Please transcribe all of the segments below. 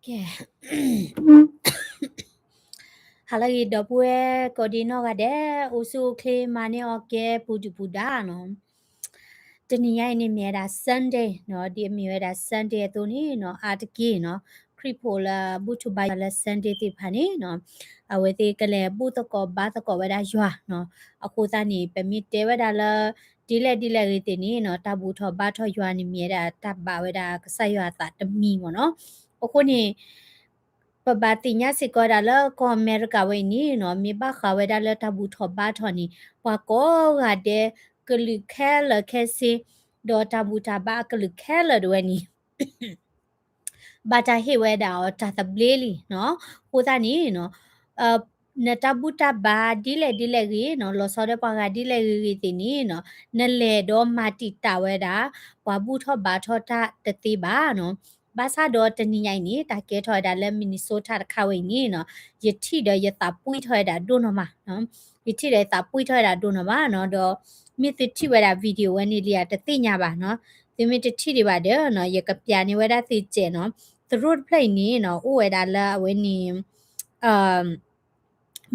ကဲ ဟါလၢအဂ့ၤ ဒီပုၢ်ဝဲၢ်ကိးဒံနီၢ်ဂၤဒဲး, အိၣ်ဆူၣ်အိၣ်ချ့ မၤန့ၢ်အီၤကဲ ပူၤဒုၣ်ပူၤဒါနီၤ. တနံၤညါအံၤန့ၣ် မ့ၢ်ဝဲဒၣ် Sunday နီၤ, ဒ်အမ့ၢ်ဝဲဒၣ် Sunday အသိးန့ၣ်နီၤ, အါတက့ၢ်နီၤ, ခရံာ်ဖိလၢဘူၣ်ထီၣ်ဘါယွၤလၢ Sunday သ့ၣ်တဖၣ်န့ၣ်နီၤ, အဝဲသ့ၣ်ကလဲၤဘူၣ်သကိးဘါသကိးဝဲဒၣ်ယွၤနီၤ. အဃိသတးန့ၣ် ပမ့ၢ်တဲဝဲဒၣ်လၢ ဒ်လဲၣ်ဒ်လဲၣ်ဂ့ၤသ့ၣ်န့ၣ်နီၤ, တၢ်ဘူၣ်ထီၣ်ဘါထီၣ်ယွၤန့ၣ် မ့ၢ်ဝဲဒၣ်တၢ်ဘၣ်ဝဲဒၣ်ကစၢ်ယွၤအသးတမံၤမ့ၢ်နီၤ. အဃိန့ၣ် ပဘၣ်သ့ၣ်ညါစ့ၢ်ကီးဝဲဒၣ်လၢကီၢ်အမဲရကၤဝဲအံၤန့ၣ်နီၤ, မ့ၢ်ဘၣ်ဃးဝဲဒၣ်လၢတၢ်ဘူၣ်ထီၣ်ဘါထီၣ်န့ၣ် ပှၤကိးဂၤဒဲး ကလုာ်ခဲလၢာ်ခဲဆ့, ဒီးတၢ်ဘူၣ်တၢ်ဘါအကလုာ်ခဲလၢာ်ဒၣ်ဝဲန့ၣ် ဘၣ်တၢ်ဟ့ၣ်ဝဲဒၣ်အီၤတၢ်သဘျ့လံနီၤ. အဃိသတးန့ၣ်နီၤ, နတၢ်ဘူၣ်တၢ်ဘါဒ်လဲၣ်ဒ်လဲၣ်ဂ့ၤနီၤ, လီၤဆီဒၣ်ပှၤဂၤဒ်လဲၣ်ဂ့ၤဂ့ၤသ့ၣ်န့ၣ်နီၤ, နလဲၤဒီးမၤတံာ်တာ်ဝဲဒၣ် ပှၤဘူၣ်ထီၣ်ဘါထီၣ်တၢ်တသ့ဘၣ်နီၤ. ဘၣ်ဆၣ်ဒီးတနံၤညါအံၤန့ၣ် တၢ်ကဲထီၣ်ဝဲဒၣ်လၢ Minnesota တခါဝဲအံၤန့ၣ်နီၤ, ယထံၣ်ဒီးယသးပှံၢ်ထီၣ်ဝဲဒၣ်ဒိၣ်နီၢ်မးနီၤ. ယထံၣ်ဒီးယသးပှံၢ်ထီၣ်ဝဲဒၣ်ဒိၣ်နီၢ်မးနီၤ, ဒီးမ့ၢ်သုထံၣ်ဝဲဒၣ် video ဝဲန့ၣ်လံဧါ တသ့ၣ်ညါဘၣ်နီၤ. သုမ့ၢ်တထံၣ်ဒံးဘၣ်ဒီးနီၤ, ယကပျးန့ၢ်ဝဲဒၣ်သုစဲးနီၤ. သရိာ်တဖျၢၣ်အံၤန့ၣ်နီၤ, အိၣ်ဝဲဒၣ်လၢအဝဲန့ၣ်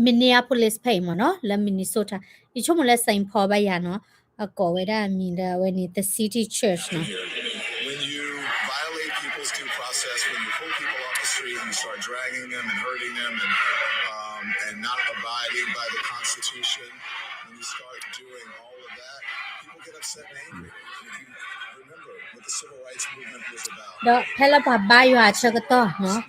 Minneapolis ဖဲအံၤမ့ၢ်နီၤ, လၢ Minnesota, ယဆိကမိၣ်လၢ Saint Paul ဘၣ်ယၤနီၤ, အကိးဝဲဒၣ်အမံၤလၢအဝဲန့ၣ် The City Church နီၤ. When you violate people's due process, when you pull people off the street and you start dragging them and hurting them and, um, and not abiding by the Constitution, when you start doing all of that, people get upset and angry. And if you remember what the civil rights movement was about, ဒီးဖဲလၢပှၤဘါယွၤအဆၢကတီၢ်နီၤ,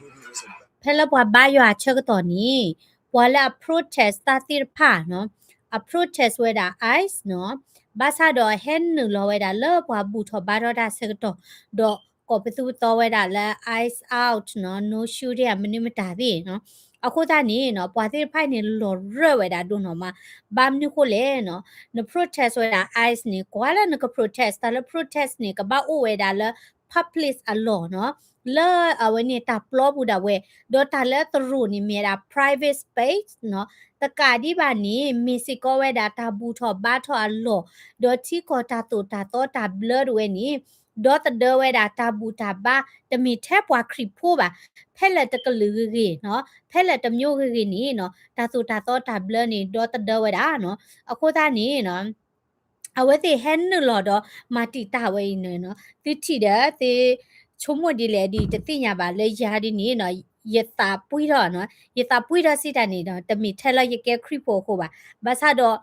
ဖဲလၢပှၤဘါယွၤအဆၢကတီၢ်န့ၣ် ပှၤလၢအ protest တၢ်သ့ၣ်တဖၣ်နီၤ, အ protest ဝဲဒၣ် ICE နီၤ, ဘၣ်ဆၣ်ဒီးဟဲနုာ်လီၤဝဲဒၣ်လၢပှၤဘူၣ်ထီၣ်ဘါထီၣ်တၢ်ဆၢကတီၢ်, ဒီးကိးပသူပသီဝဲဒၣ်လၢ ICE out နီၤ, no shooting မနုၤမတၤသ့ၣ်နီၤ. အဃိသတးန့ၣ်နီၤ, ပှၤသ့ၣ်တဖၣ်န့ၣ်လီၤရၢၢ်ဝဲဒၣ်ဒိၣ်နီၢ်မး, ဘၣ်မနုၤဃိလဲၣ်နီၤ, န protest ဝဲဒၣ် ICE န့ၣ် ကွၢ်လၢနက protest, တၢ်လၢ protest န့ၣ် ကဘၣ်အိၣ်ဝဲဒၣ်လၢ public အလီၢ်နီၤ, လၢအဝဲန့ၣ်တၢ်ပျီပူၤဒၣ်ဝဲ, ဒီးတၢ်လၢသရိာ်န့ၣ်မ့ၢ်ဝဲဒၣ် private space နီၤ, တကးဒံးဘၣ်န့ၣ် မ့ၢ်စ့ၢ်ကီးဝဲဒၣ်တၢ်ဘူၣ်ထီၣ်ဘါထီၣ်အလီၢ်, ဒီးထံကီၢ်တၢ်သိၣ်တၢ်သီတၢ်ဘျၢဒၣ်ဝဲန့ၣ်, ဒီသဒၢဝဲဒၣ်တၢ်ဘူၣ်တၢ်ဘါ, တမ့ၢ်ထဲပှၤခရံာ်ဖိဘၣ်, ဖဲလဲၣ်တကလုာ်ဂ့ၤဂ့ၤနီၤ, ဖဲလဲၣ်တမျိုးဂ့ၤဂ့ၤန့ၣ်နီၤ, တၢ်သိၣ်တၢ်သီတၢ်ဘျၢန့ၣ် ဒီသဒၢဝဲဒၣ်နီၤ. အဃိသတးန့ၣ်နီၤ အဝဲသ့ၣ်ဟဲနုာ်လီၤဒီးမၤတံာ်တာ်ဝဲအံၤန့ၣ်နီၤ, သုထံၣ်ဒီးသုဆိကမိၣ်ဒ်လဲၣ်ဒ်တသ့ၣ်ညါဘၣ်, လၢယၤဒ်န့ၣ်နီၤ, ယသးပှံၢ်ထီၣ်နီၤ, ယသးပှံၢ်ထီၣ်စံးတၢ်န့ၣ်ဒီး တမ့ၢ်ထဲလၢယကဲခရံာ်ဖိအဃိဘၣ်, ဘၣ်ဆၣ်ဒီး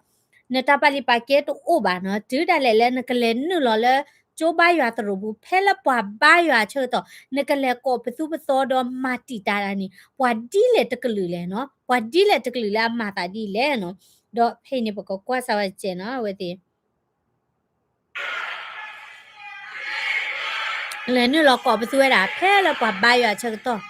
နတၢ်ပာ်လုၢ်ပာ်ကဲတအိၣ်ဘၣ်နီၤ, တုၤဒၣ်လဲာ်လၢနကလဲၤနုာ်လီၤလၢ ကၠိဘါယွၤသရိာ်ပူၤ ဖဲလၢပှၤဘါယွၤအဆၢကတီၢ် နကလဲၤကိးပသူပသီဒီးမၤတံာ်တာ်တၢ်န့ၣ် ပှၤဒ်လဲၣ်တကလုာ်လဲၣ်နီၤ, ပှၤဒ်လဲၣ်တကလုာ်လၢအမၤသးဒ်လဲၣ်နီၤ. ဒီးဖဲအံၤန့ၣ် ပကကွၢ်စၢ်ဝဲစဲးနီၤ, အဝဲသ့ၣ် လဲၤနုာ်လီၤကိးပသူဝဲဒၣ် ဖဲလၢပှၤဘါယွၤအဆၢကတီၢ်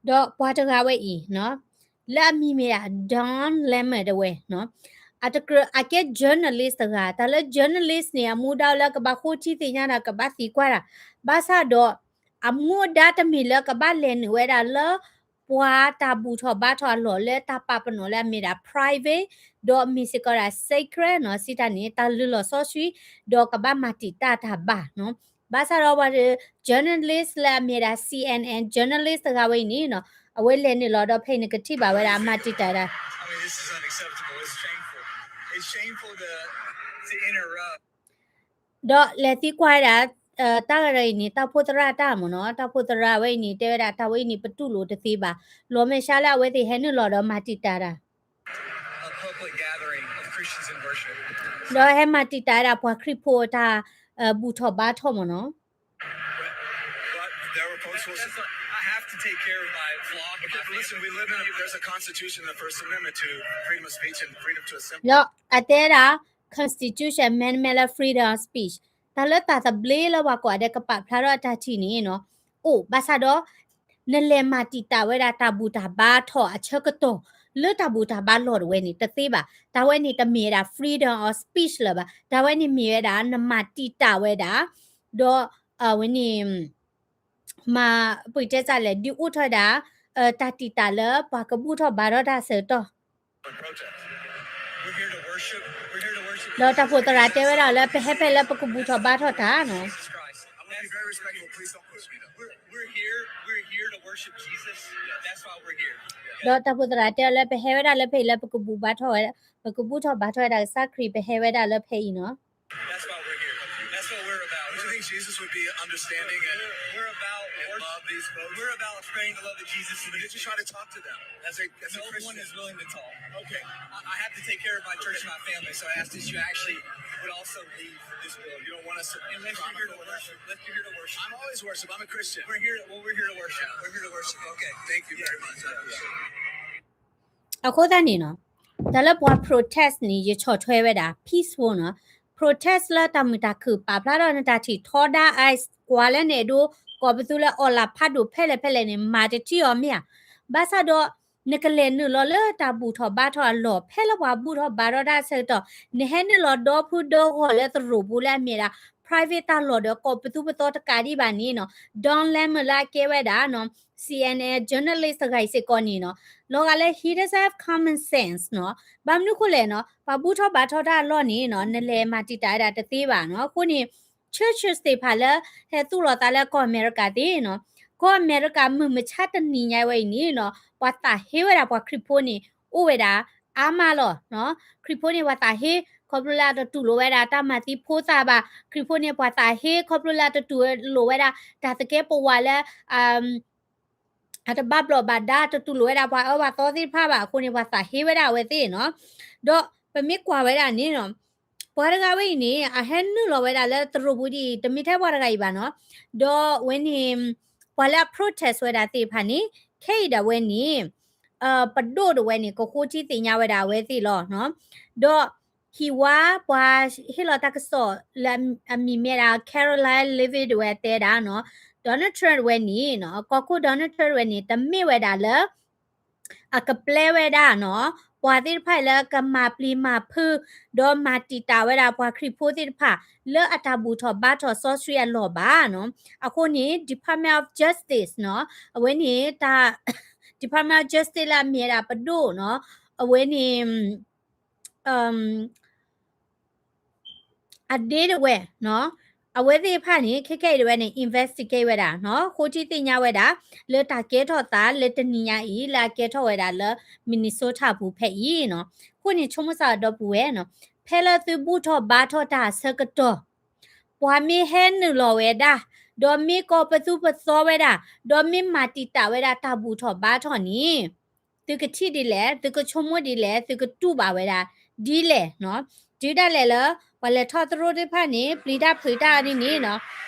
ဒီးပှၤတဂၤဝဲအံၤနီၤ, လၢအမံၤမ့ၢ်ဒၣ် Don Lemon တဝဲနီၤ, အတကြၢး အကဲ journalist တဂၤ, တၢ်လၢ journalist န့ၣ် အမူဒါလၢကဘၣ်ဃိထံသ့ၣ်ညါတၢ် ကဘၣ်သံကွၢ်တၢ်, ဘၣ်ဆၣ်ဒီး အမူဒါတမ့ၢ်လၢကဘၣ်လဲၤနုာ်ဝဲဒၣ်လၢ ပှၤတၢ်ဘူၣ်ထီၣ်ဘါထီၣ်အလီၢ်လၢတၢ်ပာ်ပနီၣ်လၢအမ့ၢ်ဒၣ် private ဒီးမ့ၢ်စ့ၢ်ကီးဒၣ် secret နီၤ, စံးတၢ်န့ၣ် တၢ်လုၢ်လီၢ်စီဆှံ ဒီးကဘၣ်မၤတံာ်တာ်တၢ်ဘၣ်နီၤ. ဘၣ်ဆၣ်ဒီးပှၤ journalist လၢအမ့ၢ်ဒၣ် C N N journalist တဂၤဝဲအံၤန့ၣ်နီၤ, အဝဲလဲၤနုာ်လီၤဒီးဖဲအံၤနကထံၣ်ဘၣ်ဝဲဒၣ်အမၤတံာ်တာ်ဒၣ် ဒီးလဲၤသံကွၢ်ဝဲဒၣ် တၢ်ဂၤဒီးအံၤန့ၣ် တၢ်အိၣ်ဖှိၣ်သရၣ်တၢ်မ့ၢ်နီၤ, တၢ်အိၣ်ဖှိၣ်သရၣ်ဝဲအံၤန့ၣ် တဲဝဲဒၣ် တၢ်ဝဲအံၤန့ၣ် ပတူၢ်လိာ်တသ့ဘၣ်, လီၤမဲာ်ဆှးလၢအဝဲသ့ၣ်ဟဲနုာ်လီၤဒီးမၤတံာ်တာ်ဒၣ် ဒီးဟဲမၤတံာ်တာ်ဝဲဒၣ်ပှၤခရံာ်ဖိအတၢ် ဘူၣ်ထီၣ်ဘါထီၣ်မ့ၢ်နီၤ. ဒီးအတဲဒၣ် constitution amendment လၢ freedom of speech တၢ်လၢတၢ်သဘျ့လၢပှၤကိးဂၤဒဲးကပာ်ဖျါထီၣ်အတၢ်ထံၣ်န့ၣ်နီၤ, အိၣ်ဘၣ်ဆၣ်ဒီး နလဲၤမၤတံာ်တာ်ဝဲဒၣ်တၢ်ဘူၣ်တၢ်ဘါထီၣ်အဆၢကတီၢ် လၢတၢ်ဘူၣ်တၢ်ဘါလီၢ်တဝဲန့ၣ် တသ့ဘၣ်. တၢ်ဝဲန့ၣ်တမ့ၢ်ဝဲဒၣ် freedom of speech လၢၤဘၣ်. တၢ်ဝဲန့ၣ်မ့ၢ်ဝဲဒၣ် နမၤတံာ်တာ်ဝဲဒၣ် ဒီးအဝဲန့ၣ် မၤပတဲစၢ်လဲၣ် ဒုးအိၣ်ထီၣ်ဝဲဒၣ် တၢ်တံာ်တာ်လၢပှၤကဘူၣ်ထီၣ်ဘါထီၣ်တၢ်အဆၢကတီၢ် ဒီးတၢ်အိၣ်ဖှိၣ်သရၣ်တဲဝဲဒၣ်လၢပဟဲဖဲလၢပကဘူၣ်ထီၣ်ဘါထီၣ်တၢ်နီၤ. ဒီးတၢ်အိၣ်ဖှိၣ်သရၣ်တဲအီၤလၢပဟဲဝဲဒၣ်လၢဖဲအံၤလၢပကဘူၣ်ဘါထီၣ်ဝဲ, ပကဘူၣ်ထီၣ်ဘါထီၣ်ဝဲဒၣ်ကစၢ်ခရံာ် ပဟဲဝဲဒၣ်လၢဖဲအံၤနီၤ. That's why we're here. That's what we're about. Don't you think Jesus would be understanding and, we're about, and love these folks? We're about spreading the love of Jesus. But did you try to talk to them? As a, as a Christian. No one is willing to talk. Okay. I, I have to take care of my church and my family, so I asked that you actually would also leave this building. You don't want us to. Unless you're here to worship. Let's be here to worship. I'm always worship. I'm a Christian. We're here. Well, we're here to worship. We're here to worship. Okay. Thank you very much. I appreciate it. အဃိသတးန့ၣ်နီၤ, တၢ်လၢပှၤ protest န့ၣ် ယဆီၣ်ထွဲဝဲဒၣ် peaceful နီၤ. Protest လၢတၢ်မုာ်တၢ်ခုၣ်ပာ်ဖျါထီၣ်နတၢ်ထံၣ်ထီဒါ ICE ကွၢ်လၢနအဲၣ်ဒိး ကီၢ်ပသူလၢအီၣ်လၢ်ဖးဒိၣ်ဖဲလဲၣ်ဖဲလဲၣ်န့ၣ် မၤတထံၣ်အီၤမ့ၢ်ဧါ. ဘၣ်ဆၣ်ဒီး နကလဲၤနုာ်လီၤလၢတၢ်ဘူၣ်ထီၣ်ဘါထီၣ်အလီၢ် ဖဲလၢပှၤဘူၣ်ထီၣ်ဘါထီၣ်တၢ်ဆၢကတီၢ် နဟဲနုာ်လီၤဒီဖုဒီဂီၢ်လၢသရိာ်ပူၤလၢအမ့ၢ်ဒၣ် private တၢ်လီၢ်ဒီးကီၢ်ပသူပသီတကးဒံးဘၣ်န့ၣ်နီၤ. Don Lemon လၢအကဲဝဲဒၣ်နီၤ CNN journalist တဂၤအံၤစ့ၢ်ကီးန့ၣ်နီၤ, လီၤဂာ်လၢ he doesn't have common sense နီၤ. ဘၣ်မနုၤအဃိလဲၣ်နီၤ, ပှၤဘူၣ်ထီၣ်ဘါထီၣ်တၢ်အလီၢ်န့ၣ်နီၤ နလဲၤမၤတံာ်တာ်ဝဲဒၣ်တသ့ဘၣ်နီၤ. အဃိန့ၣ် churches သ့ၣ်တဖၣ်လၢ ဟဲသူၣ်လီၤသးလၢကီၢ်အမဲရကၤသ့ၣ်နီၤ, ကီၢ်အမဲရကၤမုၢ်မဆါတနံၤညါဝဲအံၤန့ၣ်နီၤ ပှၤသးဟ့ဝဲဒၣ်ပှၤခရံာ်ဖိန့ၣ် အိၣ်ဝဲဒၣ်အါမးလီၤ. ခရံာ်ဖိန့ၣ်ပှၤသးဟ့ ခီဖျိလၢအတတူၢ်လိာ်ဝဲဒၣ်တၢ်မၤသံဖိသၣ်ဘၣ်. ခရံာ်ဖိန့ၣ်ပှၤသးဟ့ ခီဖျိလၢအတတူၢ်လိာ်ဝဲဒၣ်တၢ်သကဲးပဝးလၢ အတဘၣ်ဘျီၣ်ဘၣ်ဒါ တတူၢ်လိာ်ဝဲဒၣ်ပှၤအၢပှၤသီသ့ၣ်တဖၣ်ဘၣ်အဃိန့ၣ် ပှၤသးဟ့ဝဲဒၣ်အဝဲသ့ၣ်နီၤ. ဒီးပမ့ၢ်ကွၢ်ဝဲဒၣ်န့ၣ်နီၤ, ပှၤတဂၤဝဲအံၤန့ၣ် အဟဲနုာ်လီၤဝဲဒၣ်လၢသရိာ်ပူၤဒ်အံၤ တမ့ၢ်ထဲပှၤတဂၤအံၤဘၣ်နီၤ. ဒီးဝဲန့ၣ် ပှၤလၢအ protest ဝဲဒၣ်သ့ၣ်တဖၣ်န့ၣ် ခဲအံၤဒၣ်ဝဲန့ၣ် ပဒိၣ်ဒၣ်ဝဲန့ၣ် ကဃိထံသ့ၣ်ညါဝဲဒၣ်အဝဲသ့ၣ်လီၤ. ဒီးဟံၣ်ဝါ ပှၤဟ့ၣ်လီၤတၢ်ကစီၣ်လၢအမံၤမ့ၢ်ဒၣ် Karoline Leavitt ဒၣ်ဝဲတဲဒၣ်နီၤ, Donald Trump ဒၣ်ဝဲန့ၣ်နီၤ, ကီၢ်ခိၣ် Donald Trump ဒၣ်ဝဲန့ၣ် တမ့ၢ်ဝဲဒၣ်လၢ အကပျဲဝဲဒၣ်နီၤ ပှၤသ့ၣ်တဖၣ်လၢကမၤပျံၤမၤဖုး ဒီးမၤတံာ်တာ်ဝဲဒၣ်ပှၤခရံာ်ဖိသ့ၣ်တဖၣ် လၢအတၢ်ဘူၣ်ထီၣ်ဘါထီၣ်စီဆှံအလီၢ်ဘၣ်နီၤ. အဃိန့ၣ် Department of Justice နီၤ, အဝဲန့ၣ် Department of Justice လၢအမ့ၢ်ဝဲဒၣ်ပဒိၣ်နီၤ, အဝဲန့ၣ် အဒ့ဒၣ်ဝဲနီၤ, အဝဲသ့ၣ်တဖၣ်န့ၣ် ခဲခဲအံၤဒၣ်ဝဲန့ၣ် investigate ဝဲဒၣ်နီၤ, ဃိထံသ့ၣ်ညါဝဲဒၣ် လၢတၢ်ကဲထီၣ်သးလၢတနံၤညါအံၤ လၢအကဲထီၣ်ဝဲဒၣ်လၢ Minnesota ပူၤဖဲအံၤနီၤ. အဃိန့ၣ် ဆိကမိၣ်စးဒီပုၢ်ဝဲၢ်နီၤ, ဖဲလၢသုဘူၣ်ထီၣ်ဘါထီၣ်တၢ်အဆၢကတီၢ် ပှၤမ့ၢ်ဟဲနုာ်လီၤဝဲဒၣ်, ဒီးမ့ၢ်ကီၢ်ပသူပသီဝဲဒၣ်, ဒီးမ့ၢ်မၤတံာ်တာ်ဝဲဒၣ်တၢ်ဘူၣ်ထီၣ်ဘါထီၣ်န့ၣ် သုကထံၣ်ဒ်လဲၣ်, သုကဆိကမိၣ်ဒ်လဲၣ်, သုကတူၢ်ဘၣ်ဝဲဒၣ်ဒ်လဲၣ်နီၤ. တုၤဒၣ်လဲာ်လၢ ပှၤလဲၤထီၣ်သရိာ်သ့ၣ်တဖၣ်န့ၣ် ပျံၤတၢ်ဖုးတၢ်ဒ်န့ၣ်နီၤ,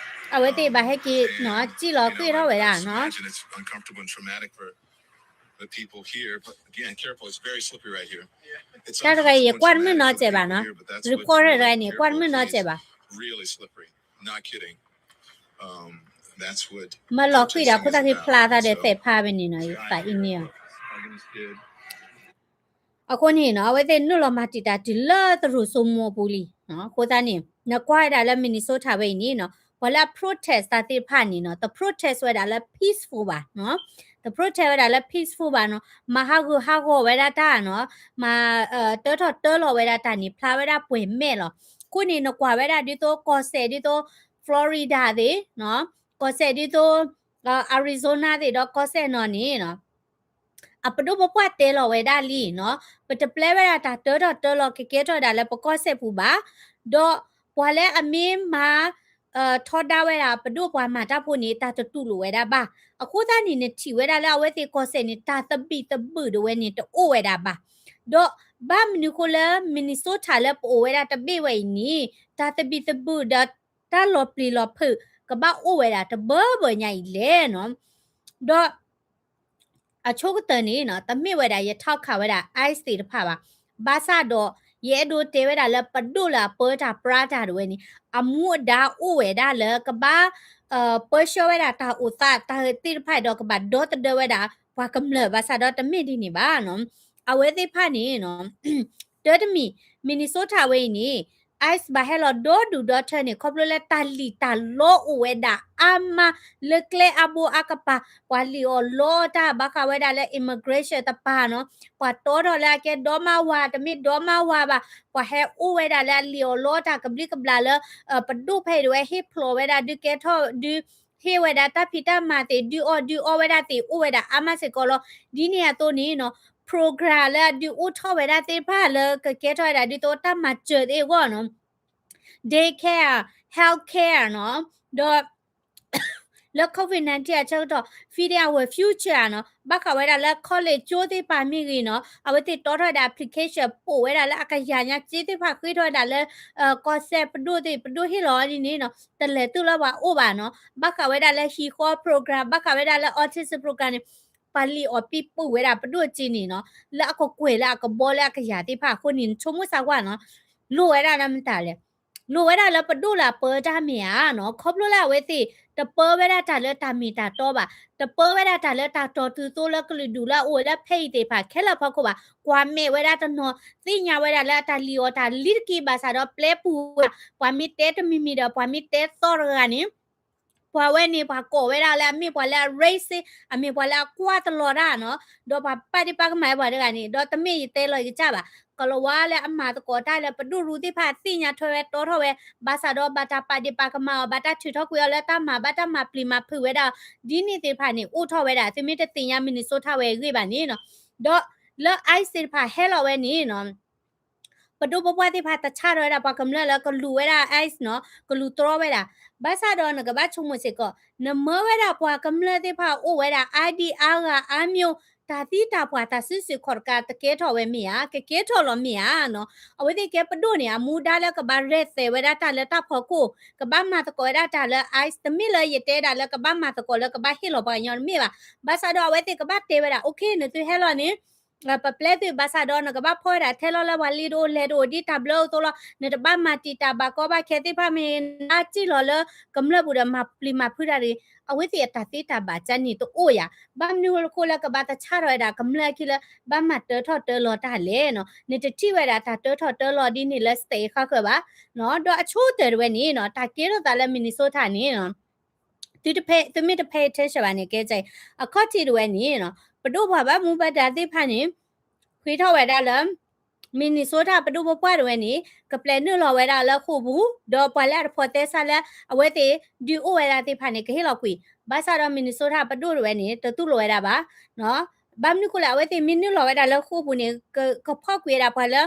အဝဲသ့ၣ်ဘၣ်ဟဲက့ၤနီၤ စံၣ်လီၤဃ့ၢ်ထီၣ်ဝဲဒၣ်နီၤ. The people here, but again, careful, it's very slippery right here. It's တၢ်တဂၤအံၤ ယကွၢ်တမုၢ်နီတစဲးဘၣ်နီၤ, reporter တဂၤအံၤန့ၣ် ကွၢ်တမုၢ်နီတစဲးဘၣ်. Not kidding. မၢလီၤဃံၤဒီး အခိၣ်သးက့ၤဖျါသးဒီးသဲးဖးဖဲန့ၣ်နီၤ, ယသးအံၤန့ၣ်အီၤ. အဃိန့ၣ်နီၤ အဝဲသ့ၣ်နုာ်လီၤမၤတံာ်တာ်တုၤလၢသရိာ်စိမိၤအပူၤလံ. အဃိသတးန့ၣ် နကွၢ်ဝဲဒၣ်လၢ Minnesota ဝဲအံၤန့ၣ်နီၤ, ပှၤလၢအ protest တၢ်သ့ၣ်တဖၣ်န့ၣ်နီၤ တ protest ဝဲဒၣ်လၢ peaceful ဘၣ်နီၤ, တ protest ဝဲဒၣ်လၢ peaceful ဘၣ်နီၤ, မၤဟးဂူာ်ဟးဂီၤဝဲဒၣ်တၢ်နီၤ, မၤတၢထီၣ်တၢလီၤဝဲဒၣ်တၢ်န့ၣ် ဖျါဝဲဒၣ်ပှဲၤမဲာ်လီၤ. အဃိန့ၣ် နကွၢ်ဝဲဒၣ်ဒ်သိးကီၢ်စဲၣ်ဒ်သိး Florida သ့ၣ်နီၤ, ကီၢ်စဲၣ်ဒ်သိး Arizona သ့ၣ်ဒီးကီၢ်စဲၣ်နီၤန့ၣ်နီၤ အပဒိၣ်ပပှၢ်တဲလီၤဝဲဒၣ်လံနီၤ, ပတပျဲဝဲဒၣ်တၢ်တၢထီၣ်တၢလီၤကကဲထီၣ်ဒၣ်လၢပကီၢ်စဲၣ်ပူၤဘၣ်, ဒီးပှၤလၢအမ့ၢ်မၤ ထီဒါဝဲဒၣ်ပဒိၣ်ပှၤမၤတၢ်ဖိန့ၣ် တၢ်တတူၢ်လိာ်ဝဲဒၣ်ဘၣ်. အဃိသတးန့ၣ် နထံၣ်ဝဲဒၣ်လၢအဝဲသ့ၣ်ကီၢ်စဲၣ်န့ၣ် တၢ်သဘံၣ်သဘုၣ်ဒၣ်ဝဲန့ၣ် တအိၣ်ဝဲဒၣ်ဘၣ်. ဒီးဘၣ်မနုၤဃိလၢ Minnesota လၢပအိၣ်ဝဲဒၣ်တဘ့ၣ်ဝဲအံၤန့ၣ် တၢ်သဘံၣ်သဘုၣ်ဒီးတၢ်လီၤပျံၤလီၤဖုး ကဘၣ်အိၣ်ဝဲဒၣ်တဘၢဘၢညါအံၤလဲၣ်နီၤ. ဒီး အဆိကတၢၢ်န့ၣ်နီၤ တမ့ၢ်ဝဲဒၣ်ယထောက်ခံဝဲဒၣ် ICE သ့ၣ်တဖၣ်ဘၣ်. ဘၣ်ဆၣ်ဒီး ယအဲၣ်ဒိးတဲဝဲဒၣ်လၢပဒိၣ်လၢအပၢတၢ်ပြးတၢ်ဒၣ်ဝဲန့ၣ် အမူအဒါအိၣ်ဝဲဒၣ်လၢကဘၣ် ပၢဆှၢဝဲဒၣ်တၢ်အိၣ်သးတၢ်သ့ၣ်တဖၣ်ဒီး ကဘၣ်ဒီသဒၢဝဲဒၣ်ပှၤကမျၢၢ် ဘၣ်ဆၣ်ဒီးတမ့ၢ်ဒ်န့ၣ်ဘၣ်နီၤ. အဝဲသ့ၣ်တဖၣ်န့ၣ်နီၤ တၢ်တမံၤ Minnesota ဝဲအံၤန့ၣ် ICE ဘၣ်ဟဲလီၤဒီဒူၣ်ဒီထၢန့ၣ် ခီဖျိလၢတၢ်လံၣ်တၢ်လီအိၣ်ဝဲဒၣ်အါမး လၢကျဲအါဘိအါကပၤ ပှၤလံၣ်အီၣ်လီအီၣ်တၢ် ဘၣ်ဃးဝဲဒၣ်လၢ immigration တပၤနီၤ ပှၤတီထီၣ်လၢအကဲဒီမါဝၤ တမ့ၢ်ဒီမါဝၤဘၣ် ပှၤဟဲအိၣ်ဝဲဒၣ်လၢအလံၣ်အီၣ်လီတၢ်ကဘျံးကဘျၣ်လၢ ပဒိၣ်ဖဲအံၤတဝဲဟ့ၣ်ဖျိးဝဲဒၣ်ဒုးကဲထီၣ်ဒုး ဟ့ၣ်ဝဲဒၣ်တၢ်ဖံးတၢ်မၤသ့ၣ် ဒုးအီၣ်ဒုးအီဝဲဒၣ်သ့ၣ်အိၣ်ဝဲဒၣ်အါမးစ့ၢ်ကီးလီၤ. ဒ်န့ၣ်အသိးန့ၣ်နီၤ program လၢအဒုးအိၣ်ထီၣ်ဝဲဒၣ်သ့ၣ်တဖၣ်လၢကကဲထီၣ်ဝဲဒၣ်ဒ်သိးတၢ်မၤစၢၤသ့ၣ်အဂီၢ်နီၤ daycare, healthcare နီၤ ဒီး လၢ COVID nineteen အဆၢကတီၢ် feeding our future နီၤ ဘၣ်ဃးဝဲဒၣ်လၢ college ကၠိသ့ၣ်တဖၣ်မ့ၢ်ဂ့ၤနီၤ အဝဲသ့ၣ်တီထီၣ်ဝဲဒၣ် application ပိာ်ဝဲဒၣ်လၢအကယၤညါ စ့သ့ၣ်တဖၣ်ဃ့ထီၣ်ဝဲဒၣ်လၢ ကီၢ်စဲၣ်ပဒိၣ်သ့ၣ် ပဒိၣ်ဟ့ၣ်လီၤဒ်န့ၣ်နီၤ တလဲၤတုၤလၢပှၤအိၣ်ဘၣ်နီၤ ဘၣ်ဃးဝဲဒၣ်လၢဟံၣ်ဃီ program ဘၣ်ဃးဝဲဒၣ်လၢ autism program န့ၣ် ပှၤလံၣ်အီၣ်ပံပူၤဝဲဒၣ်ပဒိၣ်စ့န့ၣ်နီၤ လၢအကကွဲၢ်လၢအကဘီလၢအကယၤသ့ၣ်တဖၣ်အဃိန့ၣ် နဆိကမိၣ်စၢ်ကွၢ်နီၤ လိၣ်ဝဲဒၣ်လၢမတၤလဲၣ် လိၣ်ဝဲဒၣ်လၢပဒိၣ်လၢအပၢတၢ်မ့ၢ်ဧါနီၤ ခီဖျိလၢအဝဲသ့ၣ် တပၢဝဲဒၣ်တၢ်လၢတၢ်မ့ၢ်တၢ်တီဘၣ် တပၢဝဲဒၣ်တၢ်လၢတၢ်တီၢ်တုၤသိလၢကလုာ်ဒူၣ်လၢအအိၣ်ဝဲလၢဖဲအံၤသ့ၣ်တဖၣ်ခဲလၢာ်အဖီခိၣ်ဘၣ် ကွၢ်မဲာ်ဝဲဒၣ်တနီၤ သ့ၣ်ညါဝဲဒၣ်လၢအတၢ်လံၣ်အီၣ်တၢ်လံတက့ၢ်ဘၣ်ဆၣ်ဒီးပျဲပူၤဝဲဒၣ် ပှၤမ့ၢ်တဲတမံၤမံၤဒီး ပှၤမ့ၢ်တဲသီတဂၤန့ၣ် ပှၤဝဲန့ၣ် ပှၤကိးဝဲဒၣ်လၢအမ့ၢ်ပှၤလၢအ racist အမ့ၢ်ပှၤလၢအကွၢ်တလီၤတၢ်နီၤ ဒီးပှၤပာ်ဒ့ၣ်ပာ်ကမၣ်ဝဲပှၤတဂၤန့ၣ် ဒီးတမ့ၢ်ယတဲလီၤယကစၢ်ဘၣ် ကလီၤဝါလၢအမၤသကိးတၢ်လၢပဒိၣ်ရူသ့ၣ်တဖၣ်သ့ၣ်ညါထွဲဝဲတီထီၣ်ဝဲ ဘၣ်ဆၣ်ဒီးဘၣ်တၢ်ပာ်ဒ့ၣ်ပာ်ကမၣ်အီၤ ဘၣ်တၢ်ထုးထီၣ်ကွံာ်အီၤလၢတၢ်မၤ ဘၣ်တၢ်မၤပျံၤမၤဖုးဝဲဒၣ် ဒ်န့ၣ်သ့ၣ်တဖၣ်န့ၣ် အိၣ်ထီၣ်ဝဲဒၣ် သုမ့ၢ်တသ့ၣ်ညါ Minnesota ဝဲအဂ့ၢ်ဘၣ်န့ၣ်နီၤ ဒီးလၢ ICE သ့ၣ်တဖၣ်ဟဲလီၤဝဲန့ၣ်နီၤ ပဒိၣ်ပပှၢ်သ့ၣ်တဖၣ်တဆၣ်ထီၣ်ဝဲဒၣ်ပှၤကမျၢၢ်လၢကလူၤဝဲဒၣ် ICE နီၤ ကလူၤတြီဝဲဒၣ် ဘၣ်ဆၣ်ဒီးနကဘၣ်ဆိကမိၣ်စ့ၢ်ကီး နမၢဝဲဒၣ်ပှၤကမျၢၢ်သ့ၣ်တဖၣ်အိၣ်ဝဲဒၣ် ID အါဂၤအါမျိၤ တၢ်သံတၢ်ပှၢ်တၢ်စုဆူၣ်ခီၣ်တကးတကဲထီၣ်ဝဲမ့ၢ်ဧါ ကကဲထီၣ်လီၤမ့ၢ်ဧါနီၤ အဝဲသ့ၣ်ကဲပဒိၣ်န့ၣ် အမူဒါလၢကဘၣ်ရဲၣ်သဲးဝဲဒၣ်တၢ်လၢတၢ်ဖီခိၣ် ကဘၣ်မၤသကိးဝဲဒၣ်တၢ်လၢ ICE တမ့ၢ်လၢယတဲဒၣ်လၢကဘၣ်မၤသကိးလၢကဘၣ်ဟ့ၣ်လီၤပှၤကညီတမ့ၢ်ဘၣ် ဘၣ်ဆၣ်ဒီးအဝဲသ့ၣ်ကဘၣ်တဲဝဲဒၣ် OK နသုဟဲလီၤန့ၣ် ပပျဲသုဘၣ်ဆၣ်ဒီးနကဘၣ်ဖီၣ်ဝဲဒၣ်ထဲလီၤလၢပှၤလံတအိၣ်လဲၤတအိၣ်ဒ်တၢ်ဘျၢအိၣ်သိလီၤ နတဘၣ်မၤတံာ်တာ်ဘၣ်ကီဘၣ်ခဲသ့ၣ်တဖၣ်မ့ၢ် နဘၣ်စံၣ်လီၤလၢကမျၢၢ်ပူၤဒီးမၤပျံၤမၤဖုးတၢ်တဂ့ၤ အဝဲသ့ၣ်အတၢ်သ့တၢ်ဘၣ်ကန့ၣ်တအိၣ်ယၤ ဘၣ်မနုၤအဃိလၢကဘၣ်တဆၣ်ထီၣ်ဝဲဒၣ်ကမျၢၢ်အခံလၢ ဘၣ်မၤတၢထီၣ်တၢလီၤတၢ်လဲၣ်နီၤ နတထံၣ်ဝဲဒၣ်တၢ်တၢထီၣ်တၢလီၤဒ်န့ၣ်လၢ state ဃီဃၢၤဘၣ် ဒီးအဆိကတၢၢ်တဝဲန့ၣ်နီၤ တၢ်ကဲထီၣ်သးလၢ Minnesota န့ၣ်နီၤ သုတဖဲ သုမ့ၢ်တဖဲ attention ဘၣ်န့ၣ် ကဲကဲ အခီၣ်ထံးတဝဲန့ၣ်နီၤ ပဒိၣ်ပှၤဘၣ်မူဘၣ်ဒါသ့ၣ်တဖၣ်န့ၣ် ဃ့ထီၣ်ဝဲဒၣ်လၢ Minnesota ပဒိၣ်ပပှၢ်တဝဲန့ၣ် ကပျဲနုာ်လီၤဝဲဒၣ်လၢဃိာ်ပူၤ ဒီးပှၤလၢအတဖိးသဲစးလၢ အဝဲသ့ၣ်ဒုးအိၣ်ဝဲဒၣ်သ့ၣ်တဖၣ်န့ၣ် ကဟ့ၣ်လီၤကွံာ် ဘၣ်ဆၣ်ဒီး Minnesota ပဒိၣ်တဝဲန့ၣ် တတူၢ်လိာ်ဝဲဒၣ်ဘၣ် ဘၣ်မနုၤဃိလဲၣ် အဝဲသ့ၣ်မ့ၢ်နုာ်လီၤဝဲဒၣ်လၢဃိာ်ပူၤန့ၣ် က ကဖီၣ်ကွံာ်ဝဲဒၣ်ပှၤလၢ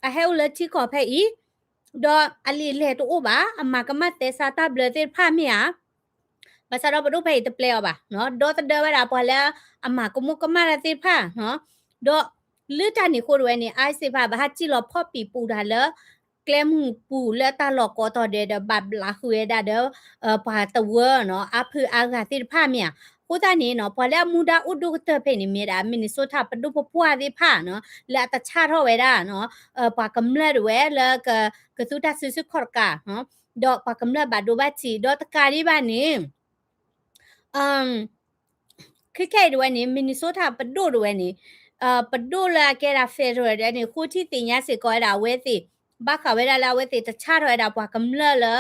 အဟဲအိၣ်လၢထံကီၢ်ဖဲအံၤ ဒီးအလံာ်လဲၢ်တအိၣ်ဘၣ် အမၤကမၣ်သဲစးတၢ်ဘျၢသ့ၣ်တဖၣ်မ့ၢ်ဧါ ဘၣ်ဆၣ်ဒီးပဒိၣ်ဖဲအံၤတပျဲအီၤဘၣ် ဒီသဒၢဝဲဒၣ်ပှၤလၢအမၤကမူၣ်ကမၣ်တၢ်သ့ၣ်တဖၣ် ဒီးလၢတၢ်န့ၣ်အဃိတဝဲန့ၣ် ICE သ့ၣ်တဖၣ်ဘၣ်ဟးစံၣ်လီၤဖီၣ်ပံာ်ပူၤတၢ်လၢ ကျဲမုၢ်ပူၤလၢတၢ်လီၢ်ကိးတီၤဒဲးဒီးဘၣ်ဘျးဃုာ်ဝဲဒၣ်ဒီး ပှၤတဝၢနီၤ အါဖုအါဂၤသ့ၣ်တဖၣ်မ့ၢ်ဧါ အဃိသတးန့ၣ်နီၤ ပှၤလၢအမူဒါအိၣ်ဒိၣ်ကတၢၢ်ဖဲန့ၣ်မ့ၢ်ဒၣ် Minnesota ပဒိၣ်ပပှၢ်သ့ၣ်တဖၣ်နီၤ လၢအတဆၣ်ထီၣ်ဝဲဒၣ်နီၤ ပှၤကမျၢၢ်တဝဲလၢ ကသူတၢ်စုဆူၣ်ခီၣ်တကး ဒီးပှၤကမျၢၢ်ဘၣ်ဒိဘၣ်ထံး ဒီးတကးဒံးဘၣ်န့ၣ် ခဲခဲအံၤတဝဲန့ၣ် Minnesota ပဒိၣ်တဝဲန့ၣ် ပဒိၣ်လၢအကဲဒၣ် federal တဝဲန့ၣ် ဃိထံသ့ၣ်ညါစ့ၢ်ကီးဝဲဒၣ်အဝဲသ့ၣ် ဘၣ်ဃးဝဲဒၣ်လၢအဝဲသ့ၣ်တဆၣ်ထီၣ်ဝဲဒၣ်ပှၤကမျၢၢ်လၢ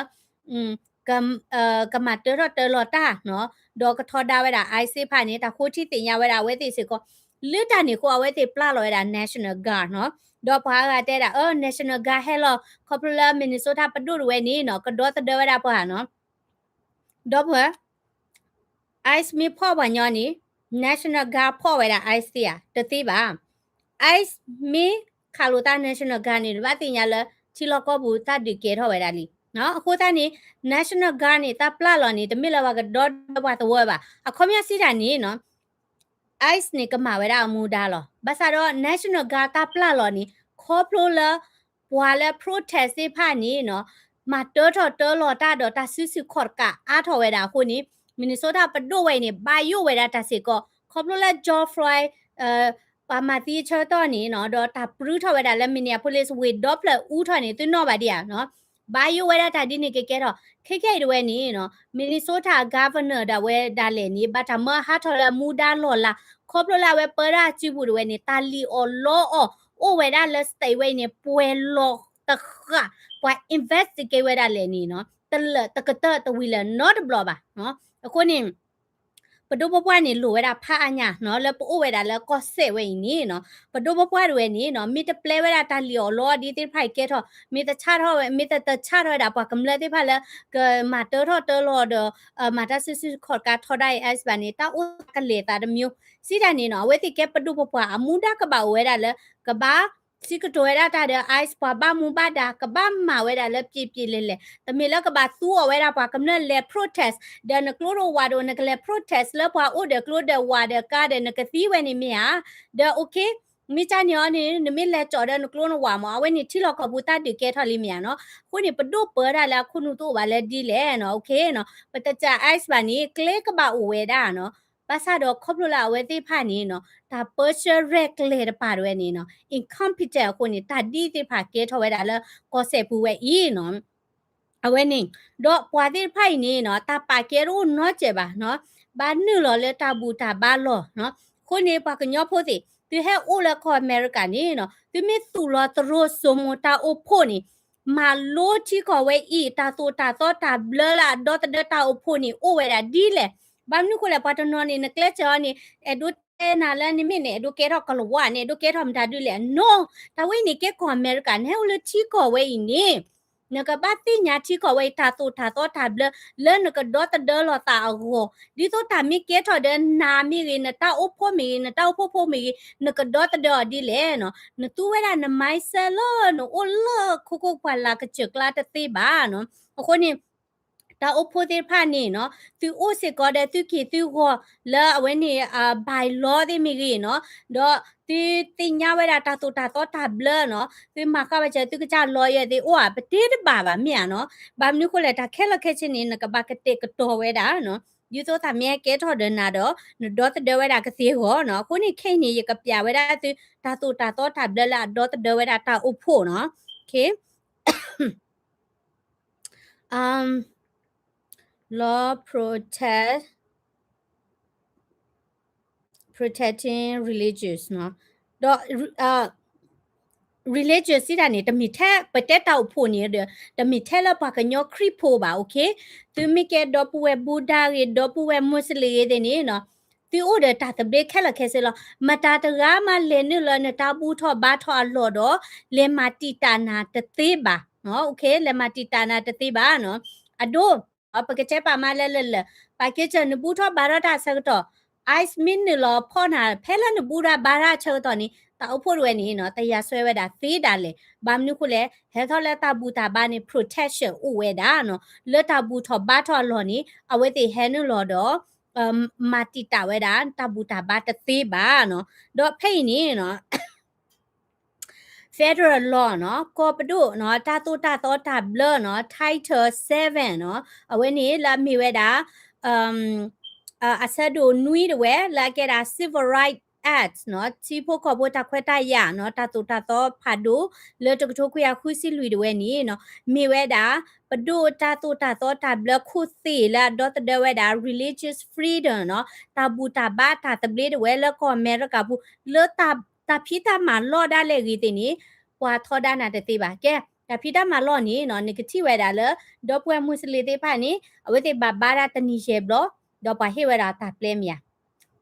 ကမၤတၢထီၣ်တၢလီၤတၢ်နီၤ ဒီးကထီဒါဝဲဒၣ် ICE သ့ၣ်တဖၣ်န့ၣ် တၢ်ဃိထံသ့ၣ်ညါဝဲဒၣ်အဝဲသ့ၣ်စ့ၢ်ကီး လၢတၢ်န့ၣ်အဃိအဝဲသ့ၣ်ပျၢ်လီၤဝဲဒၣ် National Guard နီၤ ဒီးပှၤအါဂၤတဲဒၣ် အၢ National Guard ဟဲလီၤ ခီဖျိလၢ Minnesota ပဒိၣ်တဝဲန့ၣ်နီၤ ကဒီသဒၢဝဲဒၣ်ပှၤနီၤ ဒီပုၢ်ဝဲၢ် ICE မ့ၢ်ဖီၣ်ပှၤညီန့ၣ် National Guard ဖီၣ်ဝဲဒၣ် ICE သ့ဧါ တသ့ဘၣ်. ICE မ့ၢ်ခးလိာ်သး National Guard န့ၣ် တဘၣ်သ့ၣ်ညါလၢ ထံလီၢ်ကီၢ်ပူၤတၢ်ဒုးကဲထီၣ်ဝဲဒၣ်လံ. အဃိသတးန့ၣ် National Guard န့ၣ် တၢ်ပျၢ်လီၤန့ၣ် တမ့ၢ်လၢပှၤကဒီဒီပှၤသဝီဘၣ်. အခီပညီစံးတၢ်န့ၣ်နီၤ ICE န့ၣ် ကမၤဝဲဒၣ်အမူဒါလီၤ. ဘၣ်ဆၣ်ဒီး National Guard တၢ်ပျၢ်လီၤန့ၣ် ခီဖျိလၢ ပှၤလၢ protest သ့ၣ်တဖၣ်န့ၣ်နီၤ မၤတၢထီၣ်တၢလီၤတၢ်ဒီးတၢ်စုဆူၣ်ခီၣ်တကးအါထီၣ်ဝဲဒၣ်အဃိန့ၣ် Minnesota ပဒိၣ်ဝဲအံၤန့ၣ် ဘၣ်ယိၣ်ဝဲဒၣ်တၢ်စ့ၢ်ကီး ခီဖျိလၢ George Floyd ပှၤမၤသံအဆၢကတီၢ်န့ၣ်နီၤ ဒီးတၢ်ပြူထီၣ်ဝဲဒၣ်လၢ Minneapolis ဝ့ၢ်ဒီဖျၢၣ်အူထီၣ်န့ၣ် သုနီၣ်ဘၣ်ဒံးဧါနီၤ ဘၣ်ယိၣ်ဝဲဒၣ်တၢ်ဒ်န့ၣ်ကကဲထီၣ် ခဲခဲအံၤတဝဲန့ၣ်နီၤ Minnesota Governor ဒၣ်ဝဲဒၣ်လဲာ်န့ၣ် ဘၣ်တၢ်မၢဟးထီၣ်လၢအမူဒါလီၢ်လၤ ခီဖျိလၢအဝဲပၢတၢ်စုပူၤတဝဲန့ၣ် တၢ်လံၣ်အီၣ်လီအီၣ် အိၣ်ဝဲဒၣ်လၢ state ဝဲအံၤန့ၣ် ပှဲၤလီၤ တဃၣ် ပှၤ investigate ဝဲဒၣ်လဲၣ်န့ၣ်နီၤ တလၢာ်တကတၢၢ်တဝံၤလၢၤနီတဘျီဘၣ်. အဃိန့ၣ် ပဒိၣ်ပပှၢ်န့ၣ် လိၣ်ဝဲဒၣ်ဖးအါညါနီၤ လၢပအိၣ်ဝဲဒၣ်လၢကီၢ်စဲၣ်ဝဲအံၤန့ၣ်နီၤ ပဒိၣ်ပပှၢ်တဝဲန့ၣ်နီၤ မ့ၢ်တပျဲဝဲဒၣ်တၢ်လံၣ်အီၣ်လီအီၤဒ်သ့ၣ်တဖၣ်အံၤကဲထီၣ် မ့ၢ်တဆါထီၣ်ဝဲ မ့ၢ်တတဆါထီၣ်ဝဲဒၣ် ပှၤကမျၢၢ်သ့ၣ်တဖၣ်လၢ ကမၤတၢထီၣ်တၢလီၤဒီး မၤတၢ်စုဆူၣ်ခီၣ်တကးထီဒါအံၤ ICE ဘၣ်န့ၣ် တၢ်အိၣ်သးကလဲၤသးတမံၤ စံးတၢ်န့ၣ်နီၤ အဝဲသ့ၣ်ကဲပဒိၣ်ပပှၢ်အမူဒါကဘၣ်အိၣ်ဝဲဒၣ်လၢ ကဘၣ် စံးကတိၤဝဲဒၣ်တၢ်ဒီး ICE ပှၤဘၣ်မူဘၣ်ဒါ ကဘၣ်မၤဝဲဒၣ်လၢပျံၤပျံၤလဲၤလဲၤ တမ့ၢ်လၢကဘၣ်သူအီၤဝဲဒၣ်ပှၤကမျၢၢ်လဲၤ protest ဒီးနကျိဒီးဝၤဒီး နကလဲၤ protest လၢပှၤအိၣ်ဒီးကျိဒီးဝၤဒီးကါဒီးနကသံဝဲန့ၣ်မ့ၢ်ဧါ. ဒီး okay မ့ၢ်ကၢ်န့ၣ်အီၤန့ၣ် နမ့ၢ်လဲၤကၠီၣ်ဒီးနကျိနဝၤမး အဝဲန့ၣ်ထံလီၢ်ကီၢ်ပူၤတၢ်ဒုးကဲထီၣ်လံမ့ၢ်ဧါနီၤ. အဃိန့ၣ် ပဒိၣ်ပၢတၢ်လၢအခိၣ်နူာ်တအိၣ်ဘၣ်လၢဒ်လဲၣ်နီၤ okay နီၤ ပတကး ICE ဘၣ်န့ၣ် ကျဲကဘၣ်အိၣ်ဝဲဒၣ်နီၤ. ဘၣ်ဆၣ်ဒီးခီဖျိလၢအဝဲသ့ၣ်တဖၣ်န့ၣ်နီၤ တၢ်ပၢဆှၢရဲၣ်ကျဲၤတပၤတဝဲန့ၣ်နီၤ incompetent အဃိန့ၣ် တၢ်ဒ်သ့ၣ်တဖၣ်ကဲထီၣ်ဝဲဒၣ်လၢကီၢ်စဲၣ်ပူၤဝဲအံၤနီၤ အဝဲန့ၣ် ဒီးပှၤသ့ၣ်တဖၣ်အံၤန့ၣ်နီၤ တၢ်ပာ်ကဲတအိၣ်နီတစဲးဘၣ်နီၤ ဘၣ်နုာ်လီၤလၢတၢ်ဘူၣ်တၢ်ဘါလီၢ်နီၤ. အဃိန့ၣ် ပှၤကညီဖိသ့ၣ် သုဟဲအိၣ်လၢကီၢ်အမဲရကၤန့ၣ်နီၤ သုမ့ၢ်သူၣ်လီၤသရိာ်စိမိၤတၢ်အိၣ်ဖှိၣ်န့ၣ် မၤလိထံကီၢ်ဝဲအံၤ တၢ်သိၣ်တၢ်သီတၢ်ဘျၢလၢအဒီသဒၢတၢ်အိၣ်ဖှိၣ်န့ၣ် အိၣ်ဝဲဒၣ်ဒ်လဲၣ်. ဘၣ်မနုၤဃိလဲၣ် ပှၤတနီၤန့ၣ် နကျဲးစၢးအီၤန့ၣ် အဲၣ်ဒိးတဲနၤလၢနမ့ၢ်န့ၣ် အဲၣ်ဒိးကဲထီၣ်ကလၤဝါန့ၣ် အဲၣ်ဒိးကဲထီၣ်မတၤဒုလဲၣ်နီၤ. တၢ်ဝဲအံၤန့ၣ် ကဲကီၢ်အမဲရကၤ နဟဲအိၣ်လၢထံကီၢ်ဝဲအံၤန့ၣ် နကဘၣ်သ့ၣ်ညါထံကီၢ်ဝဲအံၤ တၢ်သိၣ်တၢ်သီတၢ်ဘျၢ လၢနကဒီသဒၢလိာ်သးအဂီၢ် ဒ်သိးတၢ်မ့ၢ်ကဲထီၣ်ဒီးနၤမ့ၢ်ဂ့ၤ နတၢ်အိၣ်ဖှိၣ်မ့ၢ်ဂ့ၤ နတၢ်အိၣ်ဖှိၣ်ဖိမ့ၢ်ဂ့ၤ နကဒီသဒၢအီၤဒ်လဲၣ်နီၤ. နသူဝဲဒၣ်န mindset လၢနအိၣ်လၢခိခိၣ်ပှၢ်လၢ်ကစၢၢ်ကျါတသ့ဘၣ်နီၤ. အဃိန့ၣ် တၢ်အိၣ်ဖှိၣ်သ့ၣ်တဖၣ်န့ၣ်နီၤ သုအိၣ်စ့ၢ်ကီးဒီးသုက့ၤသုဂီၤလၢအဝဲန့ၣ် bylaw သ့ၣ်မ့ၢ်ဂ့ၤနီၤ ဒီးသုသ့ၣ်ညါဝဲဒၣ်တၢ်သိၣ်တၢ်သီတၢ်ဘျၢနီၤ သုမၤဃာ်ဝဲစၢၤသုကစၢ် lawyer သ့ၣ်အိၣ်ဧါ ပတဲတဘၣ်ဘၣ်မ့ၢ်ဧါနီၤ. ဘၣ်မနုၤဃိလဲၣ် တၢ်ခဲလၢာ်ခဲဆ့န့ၣ် နကဘၣ်ကတဲာ်ကတီၤဝဲဒၣ်နီၤ ဒ်သိးတၢ်မ့ၢ်ကဲထီၣ်ဒီးနၤဒီး နဒီသဒၢဝဲဒၣ်ကသ့အဂီၢ်နီၤ. အဃိန့ၣ်ခဲအံၤန့ၣ် ယကပျးဝဲဒၣ်သု တၢ်သိၣ်တၢ်သီတၢ်ဘျၢလၢအဒီသဒၢဝဲဒၣ်တၢ်အိၣ်ဖှိၣ်နီၤ. Okay. Um, law protect, protecting religious နီၤ ဒီး religious စံးတၢ်န့ၣ် တမ့ၢ်ထဲ ပတဲတၢ်အိၣ်ဖှိၣ်န့ၣ်ဒီး တမ့ၢ်ထဲလၢပှၤကညီခရံာ်ဖိဘၣ် okay. သုမ့ၢ်ကဲဒီပုၢ်ဝဲၢ်ဘူဒၤဂ့ၤ ဒီပုၢ်ဝဲၢ်မူစလ့ၣ်ဂ့ၤသ့ၣ်န့ၣ်နီၤ သုအိၣ်ဒီးတၢ်သဘျ့ခဲလၢာ်ခဲဆ့လီၤ. မတၤတဂၤမးလဲၤနုာ်လၢနတၢ်ဘူၣ်ထီၣ်ဘါထီၣ်အလီၢ်ဒီး လဲၤမၤတံာ်တာ်နၤတသ့ဘၣ်နီၤ okay. လဲၤမၤတံာ်တာ်နၤတသ့ဘၣ်နီၤ. အဒိ ပကတဲပာ်မးလၢလၢလၢ ပာ်ကဲစၢၤနဘူၣ်ထီၣ်ဘါထီၣ်တၢ်အဆၢကတီၢ် ICE မ့ၢ်နုာ်လီၤဖီၣ်နၤ ဖဲလၢနဘူၣ်ထီၣ်ဘါထီၣ်အဆၢကတီၢ်န့ၣ် တၢ်အိၣ်ဖှိၣ်တဝဲန့ၣ်နီၤ တယၤစွဲဝဲဒၣ်သ့ဒၣ်လဲာ်. ဘၣ်မနုၤဃိလဲၣ် ဟဲထီၣ်လၢတၢ်ဘူၣ်တၢ်ဘါန့ၣ် protection အိၣ်ဝဲဒၣ်နီၤ လၢတၢ်ဘူၣ်ထီၣ်ဘါထီၣ်အလီၢ်န့ၣ် အဝဲသ့ၣ်ဟဲနုာ်လီၤဒီး မၤတံာ်တာ်ဝဲဒၣ် တၢ်ဘူၣ်တၢ်ဘါတသ့ဘၣ်နီၤ. ဒီးဖဲအံၤန့ၣ်နီၤ federal law နီၤ ကီၢ်ပဒိၣ်နီၤ တၢ်သိၣ်တၢ်သီတၢ်ဘျၢနီၤ Title seven နီၤ အဝဲန့ၣ်လၢအမ့ၢ်ဝဲဒၣ် အဆၢဒိၣ်နွံတဝဲ လၢအကဲဒၣ် Civil Rights Act နီၤ ထံဖိကီၢ်ဖိတၢ်ခွဲးတၢ်ယာ်နီၤ တၢ်သိၣ်တၢ်သီဖးဒိၣ် လၢတကထိခွံကယၤဃုဆံလွံၢ်တဝဲန့ၣ်နီၤ မ့ၢ်ဝဲဒၣ် ပဒိၣ်တၢ်သိၣ်တၢ်သီတၢ်ဘျၢခိၣ်သ့ၣ်လၢအဒီသဒၢဝဲဒၣ် religious freedom နီၤ တၢ်ဘူၣ်တၢ်ဘါတၢ်သဘျ့တဝဲလၢကီၢ်အမဲရကၤပူၤ လၢတၢ်ဖံးတၢ်မၤလီၢ်ဒၣ်လဲာ်ဂ့ၤသ့ၣ်န့ၣ် ပှၤထီဒါနၤတသ့ဘၣ်. ကဲ တၢ်ဖံးတၢ်မၤလီၢ်န့ၣ်နီၤ နကထံၣ်ဝဲဒၣ်လၢ ဒီပုၢ်ဝဲၢ်မူစလ့ၣ်သ့ၣ်တဖၣ်န့ၣ် အဝဲသ့ၣ်ဘၣ်ဘါဒၣ်တနံၤယဲၢ်ဘျီ ဒီးပှၤဟ့ၣ်ဝဲဒၣ်တၢ်ပျဲမ့ၢ်ဧါ.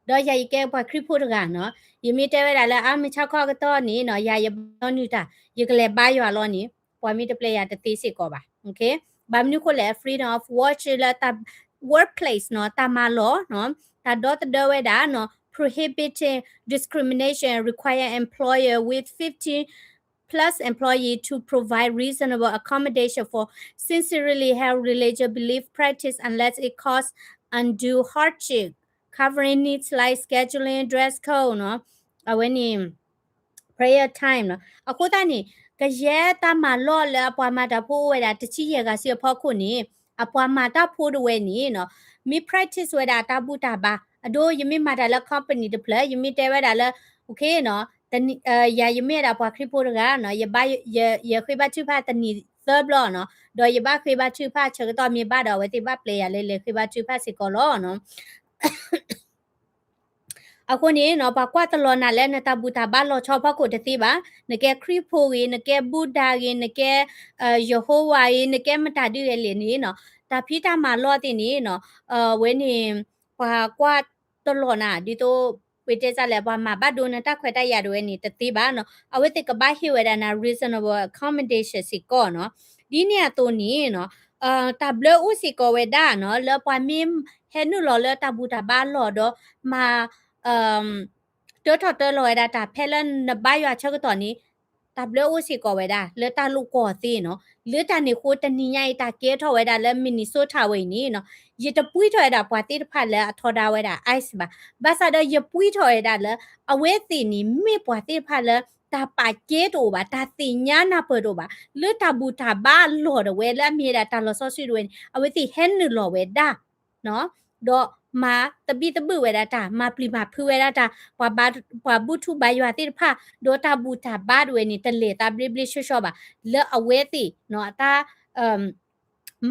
ဒီးယၤယကဲပှၤခရံာ်ဖိတဂၤနီၤ ယမ့ၢ်တဲဝဲဒၣ်လၢ အါမ့ၢ်ဆါခီကတီၢ်န့ၣ်နီၤ ယၤယဘါနုၤတၢ် ယကလဲၤဘါယွၤလီၤန့ၣ် ပှၤမ့ၢ်တပျဲယၤတသ့စ့ၢ်ကီးဘၣ်. ဘၣ်မနုၤဃိလဲၣ် freedom of worship လၢ workplace နီၤ တၢ်မၤလီၢ်နီၤ တၢ်ဒီသဒၢဝဲဒၣ်နီၤ prohibiting discrimination require employer with fifteen plus employee to provide reasonable accommodation for sincerely held religious belief practice unless it cause undue hardship, covering needs like scheduling, dress code နီၤ အဝဲန့ၣ် prayer time နီၤ အဃိသတးန့ၣ် ကယဲၢ်တၢ်မၤလီၢ်လၢအပှၤမၤတၢ်ဖိအိၣ်ဝဲဒၣ်တဆံယဲၢ်ဂၤစုအဖီခိၣ်န့ၣ် အပှၤမၤတၢ်ဖိတဝဲန့ၣ်နီၤ မ့ၢ် practice ဝဲဒၣ်တၢ်ဘူၣ်တၢ်ဘါ အဒိ ယမ့ၢ်မၤတၢ်လၢ company တဖျၢၣ် ယမ့ၢ်တဲဝဲဒၣ်လၢ okay နီၤ ယၤယမ့ၢ်ဝဲဒၣ်ပှၤခရံာ်ဖိတဂၤနီၤ ယဘါ ယဃ့ဘါထုကဖၣ်တနံၤသၢဘျီနီၤ ဒီးယဘၣ်ဃ့ဘါထုကဖၣ်ဆၢကတီၢ်မ့ၢ်ဘၣ်ဒီး အဝဲသ့ၣ်ဘၣ်ပျဲယၤလၢလဲၤဃ့ဘါထုကဖၣ်စ့ၢ်ကီးလီၤနီၤ. အဃိန့ၣ်နီၤ ပှၤကွၢ်တလီၤနၤလၢနတၢ်ဘူၣ်တၢ်ဘါလီၤဆီဖီခိၣ်တသ့ဘၣ်. နကဲခရံာ်ဖိဂ့ၤ, နကဲဘူဒၤဂ့ၤ, နကဲ ယဟိဝၤဂ့ၤ, နကဲမတၤဒုဂ့ၤလဲၣ်န့ၣ်နီၤ, တၢ်ဖံးတၢ်မၤလီၢ်သ့ၣ်န့ၣ်နီၤ, အဝဲန့ၣ် ပှၤကွၢ်တလီၤနၤ ဒ်သိး ပတဲစ့ၢ်လဲၣ် ပှၤမၤဘၣ်ဒိနတၢ်ခွဲးတၢ်ယာ်တဝဲန့ၣ် တသ့ဘၣ်နီၤ. အဝဲသ့ၣ်ကဘၣ်ဟ့ၣ်ဝဲဒၣ်နၤ reasonable accommodation စ့ၢ်ကီးနီၤ. ဒ်န့ၣ်အသိးန့ၣ်နီၤ တၢ်ဘျၢအိၣ်စ့ၢ်ကီးဝဲဒၣ်နီၤ လၢပှၤမ့ၢ်ဟဲနုာ်လီၤလၢတၢ်ဘူၣ်တၢ်ဘါလီၢ်ဒီး မၤ တၢထီၣ်တၢလီၤဝဲဒၣ်တၢ်ဖဲလၢနဘါယွၤဆၢကတီၢ်န့ၣ် တၢ်ဘျၢအိၣ်စ့ၢ်ကီးဝဲဒၣ် လၢတၢ်လိာ်ကွီၢ်သ့နီၤ. လၢတၢ်န့ၣ်အဃိ တနံၤညါအံၤ တၢ်ကဲထီၣ်ဝဲဒၣ်လၢ Minnesota ဝဲအံၤန့ၣ်နီၤ, ယတပှံထီၣ်ဝဲဒၣ်ပှၤသ့ၣ်တဖၣ်လၢအထီဒါဝဲဒၣ် ice ဘၣ်. ဘၣ်ဆၣ်ဒီးယပှံထီၣ်ဝဲဒၣ်လၢ အဝဲသ့ၣ်န့ၣ် မ့ၢ်ပှၤသ့ၣ်တဖၣ်လၢ တၢ်ပာ်ကဲတအိၣ်ဘၣ်, တၢ်သ့ၣ်ညါနၢ်ပၢၢ်တအိၣ်ဘၣ်, လၢတၢ်ဘူၣ်တၢ်ဘါအလီၢ်တဝဲ လၢအမ့ၢ်ဝဲဒၣ်တၢ်လီၤစီဆှံတဝဲန့ၣ် အဝဲသ့ၣ်ဟဲနုာ်လီၤဝဲဒၣ် ဒီးမၤသဘံၣ်သဘုၣ်ဝဲဒၣ်တၢ်, မၤပျံၤမၤဖုးဝဲဒၣ်တၢ်, ပှၤဘါ, ပှၤဘူၣ်ထူဘါယွၤသ့ၣ်တဖၣ်, ဒီးတၢ်ဘူၣ်တၢ်ဘါတဝဲန့ၣ် တလဲၤသးဘျ့ဘျ့ဆှီဆှီဘၣ်, လၢအဝဲသ့ၣ်နီၤ အတၢ်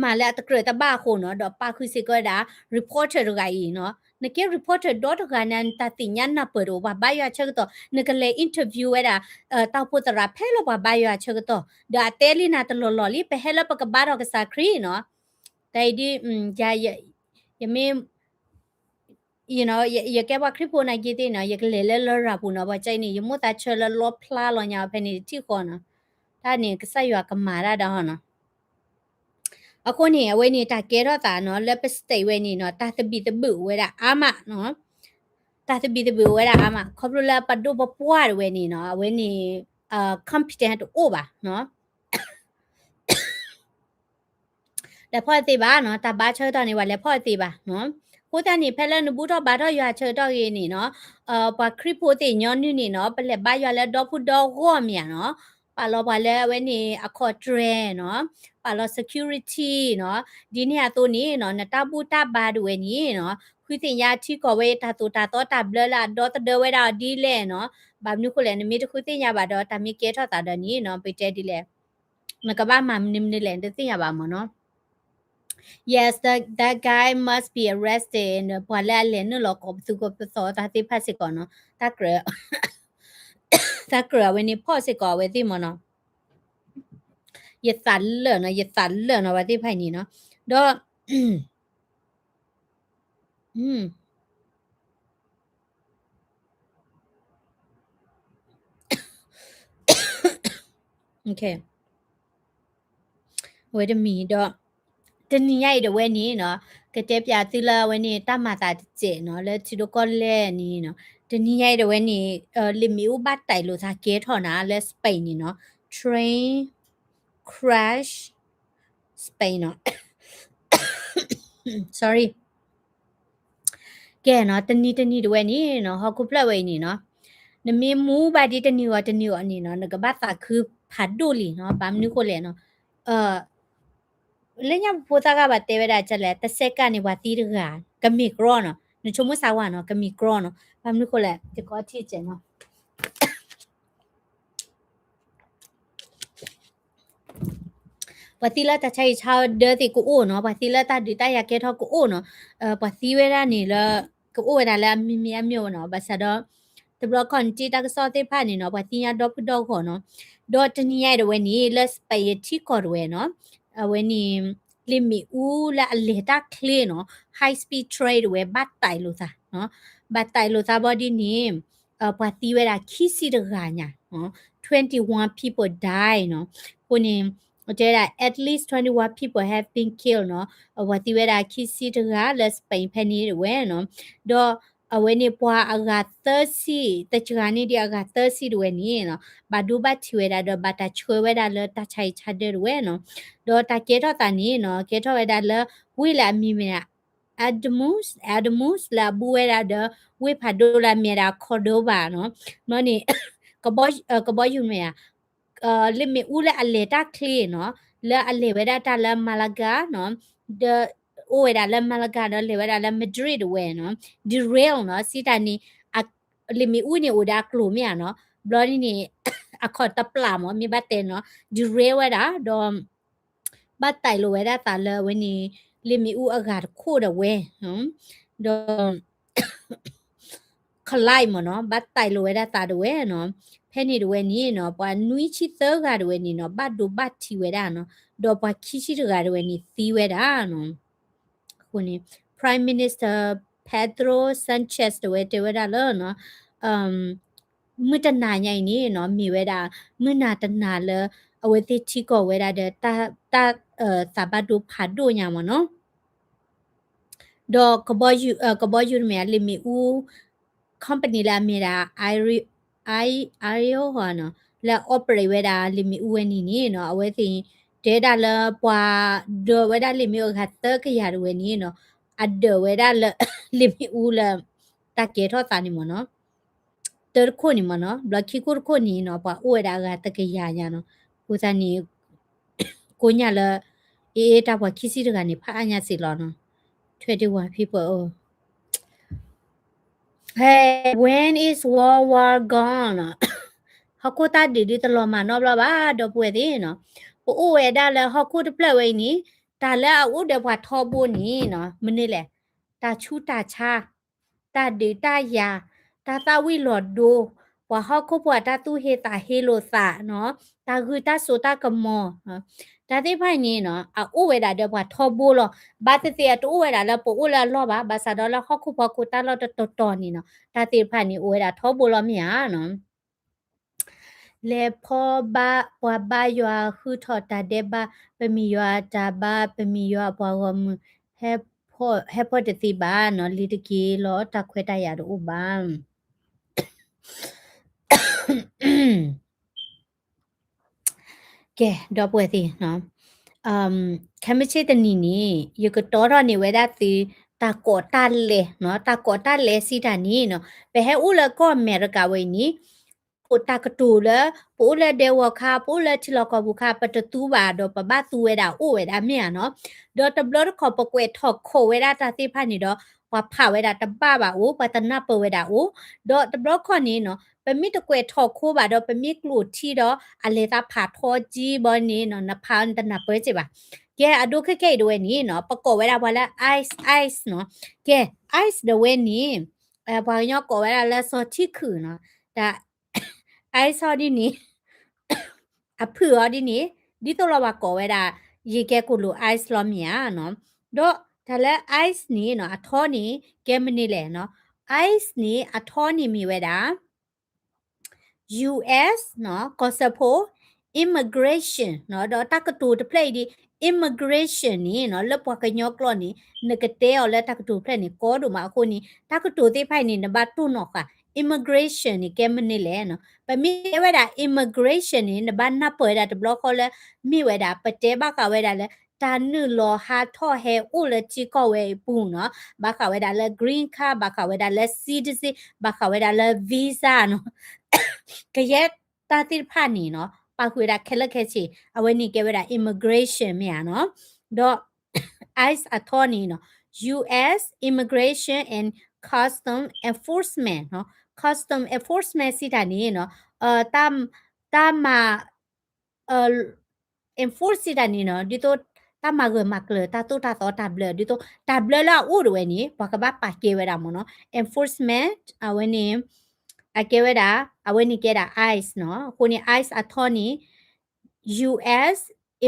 မၤလၢအတကြၢးတဘၣ်အဃိနီၤ, ဒီးပာ်ဃုာ်စ့ၢ်ကီးဝဲဒၣ် reporter တဂၤအံၤနီၤ, နကဲ reporter ဒီတဂၤန့ၣ် နတၢ်သ့ၣ်ညါနၢ်ပၢၢ်တအိၣ်, ပှၤဘါယွၤဆၢကတီၢ် နကလဲၤ interview ဝဲဒၣ် တၢ်အိၣ်ဖှိၣ်သရၣ်ဖဲလၢပှၤဘါယွၤဆၢကတီၢ်, ဒီးအတဲလံနၤတလီၢ်လီၢ်လံ ပဟဲလၢပကဘါထီၣ်ကစၢ်ခရံာ်နီၤ, တၢ်အံၤဒ် ယမ့ၢ် ယကဲပှၤခရံာ်ဖိနာ်က့သ့ၣ်နီၤ, ယကလဲၤလၢလရာ်ပူၤနီၤ, ပှၤကဲအံၤန့ၣ် ယမိၣ်သးဆၢလၢလီဖျါလီၤညါအီၤဖဲန့ၣ်တထံၣ်ဃီနီၤ, တၢ်န့ၣ်ကစၢ်ယွၤကမၤတၢ်ဒီးနီၤ. အဃိန့ၣ် အဝဲန့ၣ်တၢ်ကဲထီၣ်သးနီၤ လၢပ state ဝဲန့ၣ်နီၤ တၢ်သဘံၣ်သဘုၣ်ဝဲဒၣ်အါမးနီၤ, တၢ်သဘံၣ်သဘုၣ်ဝဲဒၣ်အါမး ခီဖျိလၢပဒိၣ်ပပှၢ်တဝဲန့ၣ်နီၤ အဝဲန့ၣ် confident တအိၣ်ဘၣ်နီၤ. လဲၤဖီၣ်တသ့ဘၣ်နီၤ, တၢ်ဘါဆၢကတီၢ်န့ၣ် ပှၤလဲၤဖီၣ်တသ့ဘၣ်နီၤ. အဃိသတးန့ၣ် ဖဲလၢနဘူၣ်ထီၣ်ဘါထီၣ်ယွၤဆၢကတီၢ်ဂ့ၤန့ၣ်နီၤ, ပှၤခရံာ်ဖိသ့ၣ်ညီနုၢ်န့ၣ်နီၤ ပလဲၤဘါယွၤလၢဒီဖုဒီဂီၢ်မ့ၢ်ဧါနီၤ, ပာ်လီၤပှၤလၢအဝဲန့ၣ် အ contract နီၤ, ပာ်လီၤ security နီၤ, ဒ်န့ၣ်အသိးန့ၣ်နီၤ နတၢ်ဘူၣ်တၢ်ဘါတဝဲန့ၣ်နီၤ ဃုသ့ၣ်ညါထံကီၢ်ဝဲတၢ်သိၣ်တၢ်သီတၢ်ဘျၢလၢအဒီသဒၢဝဲဒၣ်အီၤဒ်လဲၣ်နီၤ. ဘၣ်မနုၤဃိလဲၣ် နမ့ၢ်တဃုသ့ၣ်ညါဘၣ်ဒီး တၢ်မ့ၢ်ကဲထီၣ်သးဒီးန့ၣ်နီၤ ပတဲဒ်လဲၣ် နကဘၣ်မၤမနုၤမနုၤလဲၣ် နတသ့ၣ်ညါဘၣ်မ့ၢ်နီၤ. Yes, that, that guy must be arrested ပှၤလၢအလဲၤနုာ်လီၤကီၢ်ပသူကပသီသးသ့ၣ်တဖၣ်စ့ၢ်ကီးနီၤ, တၢ်ကြၢး တၢ်ကြၢးအဝဲန့ၣ်ဖီၣ်စ့ၢ်ကီးအဝဲသ့ၣ်မ့ၢ်နီၤ. ယသးလၢာ်နီၤ, ယသးလၢာ်နီၤ ပှၤသ့ၣ်တဖၣ်အံၤန့ၣ်နီၤ, ဒီး အဝဲတမံၤဒီး တနံၤညါအံၤတဝဲန့ၣ်နီၤ, ကတဲပၠးသုလၢအဝဲန့ၣ် တၢ်မၤသးတစဲးနီၤ လၢထံဒိၣ်ကီၢ်လဲၢ်န့ၣ်နီၤ, တနံၤညါအံၤတဝဲန့ၣ် လ့ၣ်မ့ၣ်အူဘၣ်တၢ်လိာ်သးကဲထီၣ်နၤ လၢ Spain န့ၣ်နီၤ, train crash Spain နီၤ. Sorry. ကဲနီၤ, တနံၤတနံၤတဝဲန့ၣ်နီၤ, ဟီၣ်ခိၣ်ဖျၢၣ်ဝဲအံၤန့ၣ်နီၤ, နမ့ၢ်မူဘၣ်ဒ်တနံၤဂီၤတနံၤဂီၤန့ၣ်နီၤ, နကဘၣ်သးခုဖးဒိၣ်လံနီၤ. ဘၣ်မနုၤဃိလဲၣ်နီၤ, လၢညါပဖိသၣ်ဂၤဘၣ်တဲဝဲဒၣ်လဲၣ်, တစဲးကးန့ၣ် ပှၤသံတဂၤ ကမ့ၢ်ကြီနီၤ, နဆိကမိၣ်စၢ်ဝါနီၤ, ကမ့ၢ်ကြီနီၤ. ဘၣ်မနုၤဃိလဲၣ်, ယကထံၣ်စဲးနီၤ. ပှၤသံလၢတၢ်ဆါဟံၣ်ဆါဒၢသ့ၣ်ကအိၣ်နီၤ, ပှၤသံလၢတၢ်ဒုးတၢ်ယၤကဲထီၣ်ကအိၣ်နီၤ, ပှၤသံဝဲဒၣ်န့ၣ်လၢ ကအိၣ်ဝဲဒၣ်လၢအမံၤမံၤအါမံၤနီၤ, ဘၣ်ဆၣ်ဒီး တဘျီခီၣ်နတံၢ်တၢ်ကစီၣ်သ့ၣ်တဖၣ်န့ၣ်နီၤ, ပှၤသံညါဒီဖုဒီဂီၢ်နီၤ. ဒီးတနံၤညါအံၤတဝဲန့ၣ် လၢ Spain ထံကီၢ်တဝဲနီၤ, အဝဲန့ၣ် လ့ၣ်မ့ၣ်အူလၢအလဲၤတၢ်ချ့နီၤ, high speed train တဝဲ ဘၣ်တၢ်လိာ်သး, ဘၣ်တၢ်လိာ်သးဘီဒ်န့ၣ် ပှၤသံဝဲဒၣ်ခံဆံတဂၤညါ, twenty-one people die နီၤ. အဃိန့ၣ် တဲဝဲဒၣ် at least twenty-one people have been killed နီၤ. ပှၤသံဝဲဒၣ်ခံဆံတဂၤလၢ Spain ဖဲန့ၣ်တဝဲနီၤ. ဒီးအဝဲန့ၣ်ပှၤအဂၤသၢဆံ, တစှၤန့ၢ်ဒံးအဂၤသၢဆံတဝဲန့ၣ်နီၤ, ဘၣ်ဒိဘၣ်ထံးဝဲဒၣ်ဒီး ဘၣ်တၢ်ဆှၢဝဲဒၣ်လၢတၢ်ဆါဟံၣ်ဆါဒၢတဝဲနီၤ. ဒီးတၢ်ကဲထီၣ်သးန့ၣ်နီၤ, ကဲထီၣ်ဝဲဒၣ်လၢ ဝ့ၢ်လၢအမံၤမ့ၢ် Ademuz, Ademuz လၢအဘူးဝဲဒၣ်ဒီး ဝ့ၢ်ဖးဒိၣ်လၢအမ့ၢ်ဝဲဒၣ် Cordoba နီၤ. ဘျီန့ၣ် ကဘီယူၤမ့ၢ်ဧါ, လ့ၣ်မ့ၣ်အူလၢအလဲၤတၢ်ချ့နီၤ, လၢအလဲၤဝဲဒၣ်တၢ်လၢ Malaga နီၤ, ဒီးအိၣ်ဝဲဒၣ်လၢ Malaga ဒီးလဲၤဝဲဒၣ်လၢ Madrid တဝဲနီၤ, derail နီၤ, စံးတၢ်န့ၣ် လ့ၣ်မ့ၣ်အူန့ၣ်အိၣ်ဒီးအကျိၤမ့ၢ်ဧါနီၤ, ဘျီန့ၣ်န့ၣ် အခီၣ်တပျၢ်မ့ၢ် မ့ၢ်ဘၣ်တဲနီၤ, derail ဝဲဒၣ်ဒီး ဘၣ်တၢ်လိာ်ဝဲဒၣ်သးလၢအဝဲန့ၣ် လ့ၣ်မ့ၣ်အူအဂၤတခိၣ်ဒီးဝဲ, ဒီး ဒီး collide မ့ၢ်နီၤ, ဘၣ်တဲလိာ်ဝဲဒၣ်သးဒၣ်ဝဲနီၤ. ဖဲန့ၣ်ဒၣ်ဝဲန့ၣ်နီၤ ပှၤနွံဆံသၢဂၤဒၣ်ဝဲန့ၣ်နီၤ ဘၣ်ဒိဘၣ်ထံးဝဲဒၣ်နီၤ, ဒီးပှၤခံဆံတဂၤဒၣ်ဝဲန့ၣ် သံဝဲဒၣ်နီၤ. အဃိန့ၣ် Prime Minister Pedro Sanchez တဝဲတဲဝဲဒၣ်လၢနီၤ မုၢ်တနၤညါအံၤန့ၣ်နီၤ မ့ၢ်ဝဲဒၣ် မုၢ်နၤတနၤလၢ အဝဲသ့ၣ်ထံကီၢ်ဝဲဒၣ်ဒီး တၢ် တၢ်သးဘၣ်ဒိဖးဒိၣ်ညါမ့ၢ်နီၤ. ဒီး ကဘီယူၤတမ့ၢ် လ့ၣ်မ့ၣ်အူ company လၢအမ့ၢ်ဒၣ် Air နီၤ လၢ operate ဝဲဒၣ်လ့ၣ်မ့ၣ်အူဝဲန့ၣ်န့ၣ်နီၤ အဝဲသ့ၣ် တဲဒၣ်လၢပှၤဒၢးဝဲဒၣ်လ့ၣ်မ့ၣ်အူအဂၤသၢကယၤတဝဲန့ၣ်နီၤ အဒၢးဝဲဒၣ်လၢ လ့ၣ်မ့ၣ်အူလၢ တၢ်ကဲထီၣ်သးန့ၣ်မ့ၢ်နီၤ တၢတခိၣ်န့ၣ်မ့ၢ်နီၤ ဘျီခံခိၣ်တခိၣ်န့ၣ်နီၤ ပှၤအိၣ်ဝဲဒၣ်အဂၤတကယၤညါနီၤ. အဃိသတးန့ၣ် ကိးညါလၢ အ့ တၢ်ပှၤခံဆံတဂၤန့ၣ် ဖးအါညါစ့ၢ်လီၤနီၤ. twenty-one people Hey, when is World War gone? ဟီၣ်ခိၣ်တၢ်ဒုးဒုးတလီၤမၢ်နီတဘျီဘၣ် ဒီပုၢ်ဝဲၢ်သ့ၣ်နီၤ. ပအိၣ်ဝဲဒၣ်လၢဟီၣ်ခိၣ်တဖျၢၣ်ဝဲအံၤန့ၣ် တၢ်လၢအအိၣ်ဒီးပှၤထီဘိန့ၣ်နီၤ မနုၤလဲၣ်, တၢ်ဆူးတၢ်ဆါ, တၢ်ဒုးတၢ်ယၤ, တၢ်သၣ်ဝံၤလီၤဒိ, ပှၤဟီၣ်ခိၣ်ဖိအတၢ်သူၣ်ဟ့သးဟ့လိာ်သးနီၤ, တၢ်ဂုၢ်တၢ်စိးတၢ်ကမီၤ တၢ်သ့ၣ်တဖၣ်အံၤန့ၣ်နီၤ အအိၣ်ဝဲဒၣ်ဒီးပှၤထီဘိလီၤ. ဘၣ်သ့ၣ်သ့ၣ်အတအိၣ်ဝဲဒၣ်လၢပအိၣ်လၢအလီၢ်ဘၣ်, ဘၣ်ဆၣ်ဒီးလၢဟီၣ်ခိၣ်ဖီခိၣ်တၢ်လီၢ်တတီၤတီၤန့ၣ်နီၤ တၢ်သ့ၣ်တဖၣ်န့ၣ် အိၣ်ဝဲဒၣ်ထီဘိလီၤမ့ၢ်ဧါနီၤ. လဲၤဖီဘၣ်ပှၤဘါယွၤဃုထီၣ်တၢ်ဒဲးဘး, ပမ့ၢ်ယွၤအတၢ်ဘါ, ပမ့ၢ်ယွၤအပှၤဂီၢ်မုၢ်, ဟဲဖီၣ်တသ့ဘၣ်နီၤ, လံၤတက့ၢ်လီၤ, တၢ်ခွဲးတၢ်ယာ်တအိၣ်ဘၣ်. ကဲ ဒီပုၢ်ဝဲၢ်သ့ၣ်, ခဲမုၢ်ဆ့ၣ်တနံၤန့ၣ် ယကတီထီၣ်န့ၢ်ဝဲဒၣ်သု တၢ်ကိးတၢ်လဲၤနီၤ, တၢ်ကိးတၢ်လဲၤစံးတၢ်န့ၣ်နီၤ, ပဟဲအိၣ်လၢကီၢ်အမဲရကၤဝဲအံၤန့ၣ် အိၣ်တၢ်ကတိၤလၢ ပအိၣ်လၢဒဲဝီၤခါ, ပအိၣ်လၢထံလီၢ်ကီၢ်ပူၤခါ, ပတသူဘၣ်ဒီးပဘၣ်သူဝဲဒၣ်အိၣ်ဝဲဒၣ်မ့ၢ်ဧါနီၤ. ဒီးတဘျီတခီၣ်ပကွဲးထီၣ်ခိးဝဲဒၣ်တၢ်သ့ၣ်တဖၣ်န့ၣ်ဒီး ပှၤဖးဝဲဒၣ်တဘၣ်ဘၣ်အိၣ်, ပှၤတနၢ်ပၢၢ်ဝဲဒၣ်အိၣ်, ဒီးတဘျီတခီၣ်န့ၣ်နီၤ ပမ့ၢ်တကွဲးထီၣ်ခိဘၣ်ဒီး ပမ့ၢ်ကျိာ်ထံဒီး အလဲၤသးဖးထီကံဘီန့ၣ်နီၤ, နဖးအီၤနတနၢ်ပၢၢ်စ့ၢ်ဘၣ်. ကဲ အဒိခဲခဲအံၤဒၣ်ဝဲန့ၣ်နီၤ ပကိးဝဲဒၣ်ပှၤလၢ ICE, ICE နီၤ. ကဲ ICE ဒၣ်ဝဲန့ၣ် ပှၤကညီကိးဝဲဒၣ်လၢစီၤထံခုၣ်နီၤ, တၢ် ICE အီၤဒ်န့ၣ် အဖုၣ်အီၤဒ်န့ၣ် ဒ်သိးလီၤပှၤကိးဝဲဒၣ် ယကဲကိၣ်လိာ် ICE လီၤမ့ၢ်ဧါနီၤ. ဒီးတၢ်လၢ ICE န့ၣ်နီၤ အထီန့ၣ် ကဲမနုၤလဲၣ်နီၤ. ICE န့ၣ် အထီန့ၣ်မ့ၢ်ဝဲဒၣ် US နီၤ ကီၢ်စၢဖှိၣ် immigration နီၤ, ဒီးတၢ်ကတိၤတဖျၢၣ်အံၤဒ် immigration န့ၣ်နီၤ လၢပှၤကညီကျိာ်န့ၣ် နကတဲအီၤလၢတၢ်ကတိၤတဖျၢၣ်န့ၣ် ကီဒိၣ်မးအဃိန့ၣ် တၢ်ကတိၤသ့ၣ်တဖၣ်အံၤန့ၣ် နဘၣ်တိၢ်နီၣ်ဃာ် immigration န့ၣ် ကဲမနုၤလဲၣ်နီၤ. ပမ့ၢ်တဲဝဲဒၣ် immigration န့ၣ် နဘၣ်နၢ်ပၢၢ်ဝဲဒၣ်တဘျီဃီလၢ မ့ၢ်ဝဲဒၣ် ပတဲဘၣ်ဃးဝဲဒၣ်လၢ တၢ်နုာ်လီၤဟးထီၣ်ဟဲအိၣ်လၢထံကီၢ်ဝဲအံၤအပူၤနီၤ, ဘၣ်ဃးဝဲဒၣ်လၢ green card, ဘၣ်ဃးဝဲဒၣ်လၢ citizen, ဘၣ်ဃးဝဲဒၣ်လၢ visa နီၤ. ကယဲၢ်တၢ်သ့ၣ်တဖၣ်န့ၣ်နီၤ ပာ်ဃုာ်ဝဲဒၣ်ခဲလၢာ်ခဲဆ့, အဝဲန့ၣ်ကဲဝဲဒၣ် immigration မ့ၢ်ဧါနီၤ. ဒီး ICE အထီန့ၣ်နီၤ US Immigration and Custom Enforcement နီၤ, Custom Enforcement စံးတၢ်န့ၣ်နီၤ တၢ် တၢ်မၤ enforce စံးတၢ်န့ၣ်နီၤ ဒ်သိး တၢ်မၤဂၢၢ်မၤကျၢၤ တၢ်သိၣ်တၢ်သီတၢ်ဘျၢ ဒ်သိး တၢ်ဘျၢလၢအအိၣ်ဒၣ်ဝဲန့ၣ် ပှၤကဘၣ်ပာ်ကဲဝဲဒၣ်မ့ၢ်နီၤ enforcement အဝဲန့ၣ် အကဲဝဲဒၣ် အဝဲန့ၣ်ကဲဒၣ် ICE နီၤ. အဃိန့ၣ် ICE အထီန့ၣ် US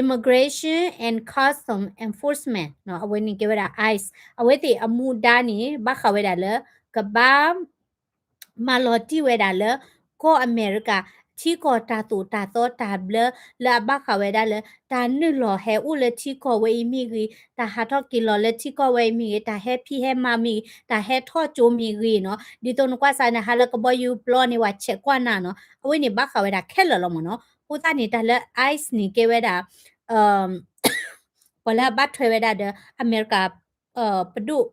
Immigration and Custom Enforcement နီၤ, အဝဲန့ၣ်ကဲဝဲဒၣ် ICE အဝဲသ့ၣ်အမူဒါန့ၣ် ဘၣ်ဃးဝဲဒၣ်လၢ ကဘၣ် မၤလီၤတံၢ်ဝဲဒၣ်လၢ ကီၢ်အမဲရကၤ ထံကီၢ်တၢ်သိၣ်တၢ်သီတၢ်ဘျၢ လၢအဘၣ်ဃးဝဲဒၣ်လၢ တၢ်နုာ်လီၤဟဲအိၣ်လၢထံကီၢ်ဝဲအံၤမ့ၢ်ဂ့ၤ, တၢ်ဟးထီၣ်က့ၤလီၤလၢထံကီၢ်ဝဲအံၤမ့ၢ်ဂ့ၤ, တၢ်ဟဲဖံးဟဲမၤမ့ၢ်ဂ့ၤ, တၢ်ဟဲထီၣ်ကၠိမ့ၢ်ဂ့ၤနီၤ, ဒ်သိးနကွၢ်စးန့ၣ် ဟးလၢကဘီယူၤပျီန့ၣ် ဝဲဆဲးကွၢ်နၤနီၤ, အဝဲန့ၣ်ဘၣ်ဃးဝဲဒၣ်ခဲလၢာ်လီၤမ့ၢ်နီၤ. အဃိသတးန့ၣ် တၢ်လၢ ICE န့ၣ်ကဲဝဲဒၣ် ပှၤလၢအဘၣ်ထွဲဝဲဒၣ်ဒီး အမဲရကၤ ပဒိၣ်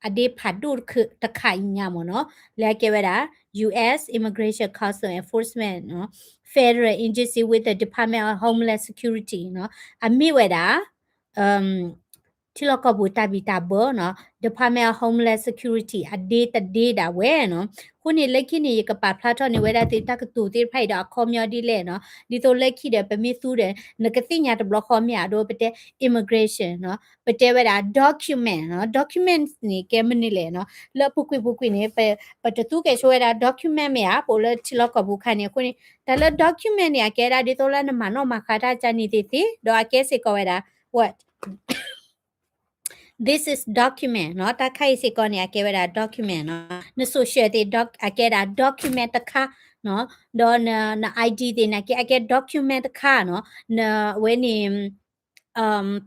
အဒ့ဖးဒိၣ်တခါအံၤညါမ့ၢ်နီၤ, လၢအကဲဝဲဒၣ် US Immigration Customs Enforcement Federal Agency with the Department of Homeland Security နီၤ, အမ့ၢ်ဝဲဒၣ် အ ထံလီၢ်ကီၢ်ပူၤတၢ်ဘံၣ်တၢ်ဘၢနီၤ Department of Homeland Security အဒ့တဒ့ဒၣ်ဝဲနီၤ. အဃိန့ၣ် လၢခံန့ၣ် ယကပာ်ဖျါထီၣ်န့ၢ်ဝဲဒၣ်သုတၢ်ကတိၤသ့ၣ်တဖၣ်အံၤဒီး အခီပညီဒ်လဲၣ်နီၤ. ဒ်သိးလၢခံဒီး ပမ့ၢ်သူဒီး နကသ့ၣ်ညါတဘျီဃီမ့ၢ်ဧါ, အဒိပတဲ immigration နီၤ, ပတဲဝဲဒၣ် document နီၤ. Document န့ၣ် ကဲမနုၤလဲၣ်နီၤ. လၢအပူၤကွံာ်ပူၤကွံာ်န့ၣ် ပတသူကဲဆိဝဲဒၣ် document မ့ၢ်ဧါ, ပအိၣ်လၢထံလီၢ်ကီၢ်ပူၤခါန့ၣ်. အဃိန့ၣ် တၢ်လၢ document န့ၣ် အကဲဒၣ်ဒ်သိးလၢနမၤနီၣ်မၤဃါတၢ်ကန့ၣ်သ့သ့, ဒီးအကဲစ့ၢ်ကီးဝဲဒၣ် what this is document နီၤ. တၢ်ခါအံၤစ့ၢ်ကီးန့ၣ် အကဲဝဲဒၣ် document နီၤ. န social သ့ၣ် အကဲဒၣ် document တခါနီၤ. ဒီးန န ID သ့ၣ်န့ၣ် အကဲ အကဲ document တခါနီၤ. န အဝဲန့ၣ်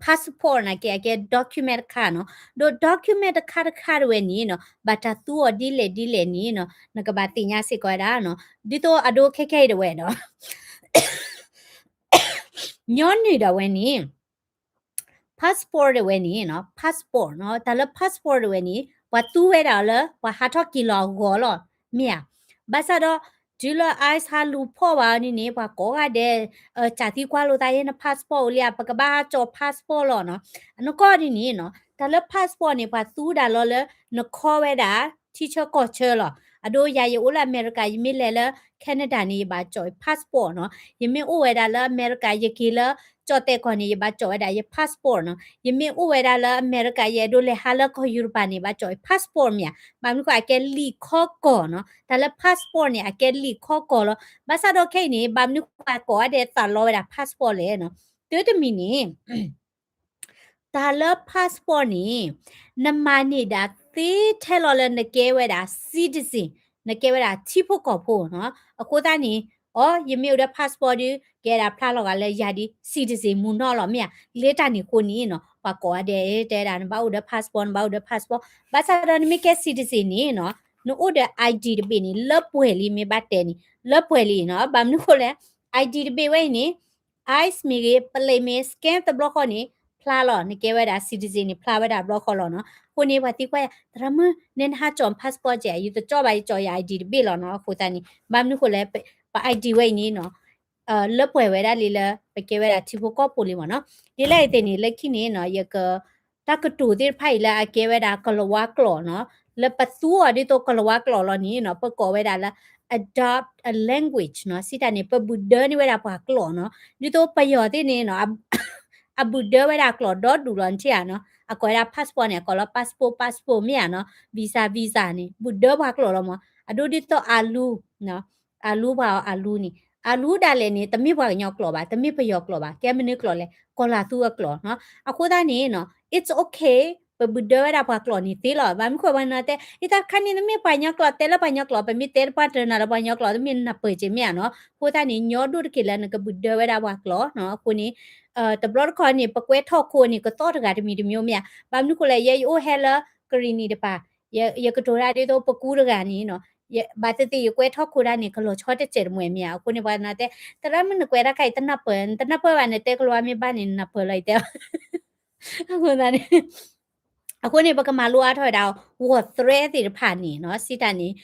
passport န့ၣ် အကဲ အကဲ document တခါနီၤ. ဒီး document တခါတခါတဝဲန့ၣ်နီၤ ဘၣ်တၢ်သူအီၤဒ်လဲၣ်ဒ်လဲၣ်န့ၣ်နီၤ နကဘၣ်သ့ၣ်ညါစ့ၢ်ကီးဝဲဒၣ်နီၤ. ဒ်သိးအဒိခဲခဲအံၤတဝဲဒီး ညီနုၢ်ဒၣ်ဝဲန့ၣ် passport တဝဲန့ၣ်နီၤ passport နီၤ တၢ်လၢ passport တဝဲန့ၣ် ပှၤသူဝဲဒၣ်လၢ ပှၤဟးထီၣ်က့ၤလီၤအဂီၢ်လီၤ မ့ၢ်ဧါ. ဘၣ်ဆၣ်ဒီး တုၤလၢ ICE ဟးလူၤဖီၣ်ဘၣ်အီၤန့ၣ်န့ၣ် ပှၤကိးဂၤဒဲး စၢ်သံကွၢ်လိာ်သး ယဲန passport အိၣ်လံဧါ, ပကဘၣ်ကၠီၣ် passport လီၤနီၤ. အနီၢ်ကီၢ်ဒ်န့ၣ်နီၤ တၢ်လၢ passport န့ၣ် ပှၤသူဒၣ်လီၤလၢ နခီဝဲဒၣ် ထံဆၢကီၢ်ဆၢလီၤ. အဒိယၤယအိၣ်လၢအမဲရကၤ ယမ့ၢ်လဲၤလၢ Canada န့ၣ် ယဘၣ်ကၠီၣ် passport နီၤ. ယမ့ၢ်အိၣ်ဝဲဒၣ်လၢအမဲရကၤ ယက့ၤလၢကၠီၣ်တဲာ်ကီၢ်န့ၣ် ယဘၣ်ကၠီၣ်ဝဲဒၣ်ယ passport နီၤ. ယမ့ၢ်အိၣ်ဝဲဒၣ်လၢအမဲရကၤ ယအဲၣ်ဒိးလဲၤဟးလၢကီၢ်ယူရပၤန့ၣ် ဘၣ်ကၠီၣ် passport မ့ၢ်ဧါ. ဘၣ်မနုၤဃိ အကဲလံာ်ခီကီၢ်နီၤ. တၢ်လၢ passport န့ၣ် အကဲလံာ်ခီကီၢ်လီၤ. ဘၣ်ဆၣ်ဒီးခဲအံၤန့ၣ် ဘၣ်မနုၤဃိပှၤကိးဂၤဒဲးသးလီဝဲဒၣ် passport လဲၣ်နီၤ. တၢ်တမံၤန့ၣ် တၢ်လၢ passport န့ၣ် နမၤန့ၢ်ဒၣ်သ့ထဲလီၤလၢနကဲဝဲဒၣ် citizen, နကဲဝဲဒၣ်ထံဖိကီၢ်ဖိနီၤ. အဃိသတးန့ၣ် အိ ယမ့ၢ်အိၣ်ဒီး passport ဒီး ကဲဒၣ်ဖျါလီၤဂာ်လၢယၤဒ် citizen မုၢ်နီၢ်လီၤ မ့ၢ်ဧါ. လၢတၢ်န့ၣ်အဃိန့ၣ်နီၤ ပှၤကိးဂၤဒဲးတဲဒၣ် နဘၣ်အိၣ်ဒီး passport, နဘၣ်အိၣ်ဒီး passport. ဘၣ်ဆၣ်ဒီးနမ့ၢ်ကဲ citizen န့ၣ်နီၤ နအိၣ်ဒီး ID တဘ့ၣ်န့ၣ် လၢပှဲၤလံ မ့ၢ်ဘၣ်တဲန့ၣ် လၢပှဲၤလံနီၤ. ဘၣ်မနုၤဃိလဲၣ် ID တဘ့ၣ်ဝဲအံၤန့ၣ် ICE မ့ၢ်ဂ့ၤ ပလံးမ့ၢ် scan တဘျီဃီန့ၣ် ဖျါလီၤ နကဲဝဲဒၣ် citizen န့ၣ် ဖျါဝဲဒၣ်ဘျီဃီလီၤနီၤ. အဃိန့ၣ် ပှၤသံကွၢ်ယၤ သရၣ်မုၣ် နဲနဟးကၠီၣ် passport ကဲ ယတကၠီၣ်ဘၣ် ယကၠီၣ်ယၤ ID တဘ့ၣ်လီၤနီၤ. အဃိသတးန့ၣ် ဘၣ်မနုၤဃိလဲၣ် ပ ID ဝဲအံၤန့ၣ်နီၤ လၢပှဲၤဝဲဒၣ်လံလၢ ပကဲဝဲဒၣ်ထံဖိကီၢ်ဖိလံမ့ၢ်နီၤ. ဒ်လဲၣ်အံၤသ့ၣ်န့ၣ် လၢခံန့ၣ်နီၤ ယက တၢ်ကတိၤသ့ၣ်တဖၣ်အံၤလၢအကဲဝဲဒၣ်ကလၤဝါကျိာ်နီၤ လၢပသူအီၤဒ်သိးကလၤဝါကျိာ်လီၤန့ၣ်နီၤ ပကိးဝဲဒၣ်လၢ adopt a language နီၤ. စံးတၢ်န့ၣ် ပဘုၣ်ဒၢန့ၢ်ဝဲဒၣ်ပှၤကျိာ်နီၤ. ဒ်သိးပယီၤသ့ၣ်န့ၣ်နီၤ အဘုၣ်ဒၢဝဲဒၣ်ကျိာ်ဒီဒူၣ်လီၤ နထံၣ်ဧါနီၤ. အကိးဝဲဒၣ် passport န့ၣ် အကိးလၢ passport passport မ့ၢ်ဧါနီၤ visa visa န့ၣ် ဘုၣ်ဒၢပှၤကျိာ်လီၤမး. အဒိဒ်သိး အလူ အလူပှၤအီၤ အလူန့ၣ် အလူဒၣ်လဲာ်န့ၣ် တမ့ၢ်ပှၤကညီကျိာ်ဘၣ် တမ့ၢ်ပယီၤကျိာ်ဘၣ် ကဲမနုၤကျိာ်လဲၣ် ကီၤလၤသူအကျိာ်နီၤ. အဃိသတးန့ၣ်နီၤ it's okay ပဘုၣ်ဒၢဝဲဒၣ်ပှၤကျိာ်န့ၣ်သ့လီၤ. ဘၣ်မနုၤဃိပှၤနီၤတဲ အံၤတၢ်တခါန့ၣ် တမ့ၢ်ပှၤကညီကျိာ် တဲလၢပှၤကညီကျိာ် ပမ့ၢ်တဲတပှၢ်တရၢနၤလၢပှၤကညီကျိာ် တမ့ၢ်နၢ်ပၢၢ်က့ၤမ့ၢ်ဧါနီၤ. အဃိသတးန့ၣ် ညီဒိၣ်တက့ၢ်လၢနကဘုၣ်ဒၢဝဲဒၣ်ပှၤကျိာ်နီၤ. အဃိန့ၣ် တဘျီတခီၣ်န့ၣ် ပကွဲထီၣ်ခိၣ်န့ၣ် ကသီၣ်တဂၤတမံၤတမံၤမ့ၢ်ဧါ. ဘၣ်မနုၤဃိလဲၣ် ယဲယအိၣ်ဟဲလၢကရံၣ်နံၣ်တပၤ ယကတိၤတၢ်ဒ်သိးပကူတဂၤန့ၣ်နီၤ ဘၣ်သ့ၣ်သ့ၣ်ယကွဲထီၣ်ခိၣ်တၢ်န့ၣ် ကလီၤဆီတစဲးတမှဲၤမ့ၢ်ဧါ. အဃိန့ၣ် ပှၤနီၤတဲ သရၣ်မုၣ်နကွဲးတၢ်ခါအံၤ တနၢ်ပၢၢ် နတနၢ်ပၢၢ်ဘၣ် နတဲကလီၤဝါမ့ၢ်ဘၣ်န့ၣ် နနၢ်ပၢၢ်လီၤ ယတဲ အဃိသတးန့ၣ် အဃိန့ၣ် ပကမၤလိအါထီၣ်ဝဲဒၣ် word သရဲသ့ၣ်တဖၣ်န့ၣ်နီၤ စံးတၢ်န့ၣ်